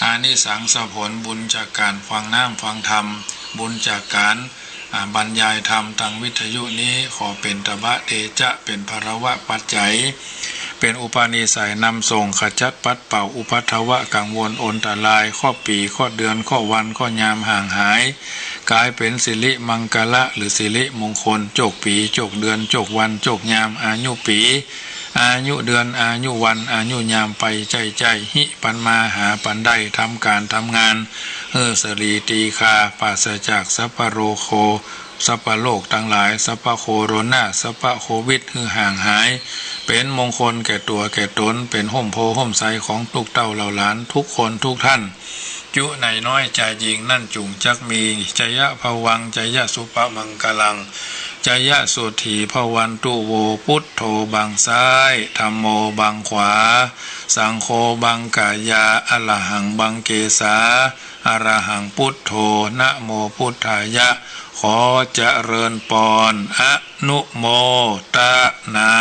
อานิสังสผลบุญจากการฟังน้ำฟังธรรม บุญจากการ อ่า บรรยายธรรมตางวิทยุนี้ ขอเป๋นตบะเตจะ เป๋นพลวะปัจจัย เป๋นอุปนิสัยนำส่งขจัดปัดเป่าอุปัทวะกังวลอันตราย เคราะห์ปี เคราะห์เดือน เคราะห์วัน เคราะห์ยามห่างหาย ก๋ายเป๋นสิริมังคละหรือสิริมงคล โจคปี โจคเดือน โจควัน โจคยาม อายุปี อายุเดือน อายุวัน อายุยามไปใจ้ๆ ฮิปันมาหาปันได้ ทำก๋านทำงาน หื้อสะหลีตีฆา ปราศจากสัพพะโรโค สัพพะโรคตังหลาย สัพพะโคโรนา สัพพะโควิด หื้อห่างหาย เป๋นมงคลแก่ตั๋วแก่ต๋น เป๋นฮ่มโพธิ์ฮ่มไทรของลูกเต้าเหล่าหลานทุกคนทุกท่าน จุใหญ่น้อยจายิ่งนั้นจุ่งจักมี จยะภวัง จยะสุปะมังคลัง จยะสุถีภวันตุ โว พุทโธบังซ้าย ธัมโมบังขวา สังโฆบังกายา อะระหังบังเกสา อะระหังพุทโธ นะโมพุทธายะ ขอเจริญปอน อนุโมตนา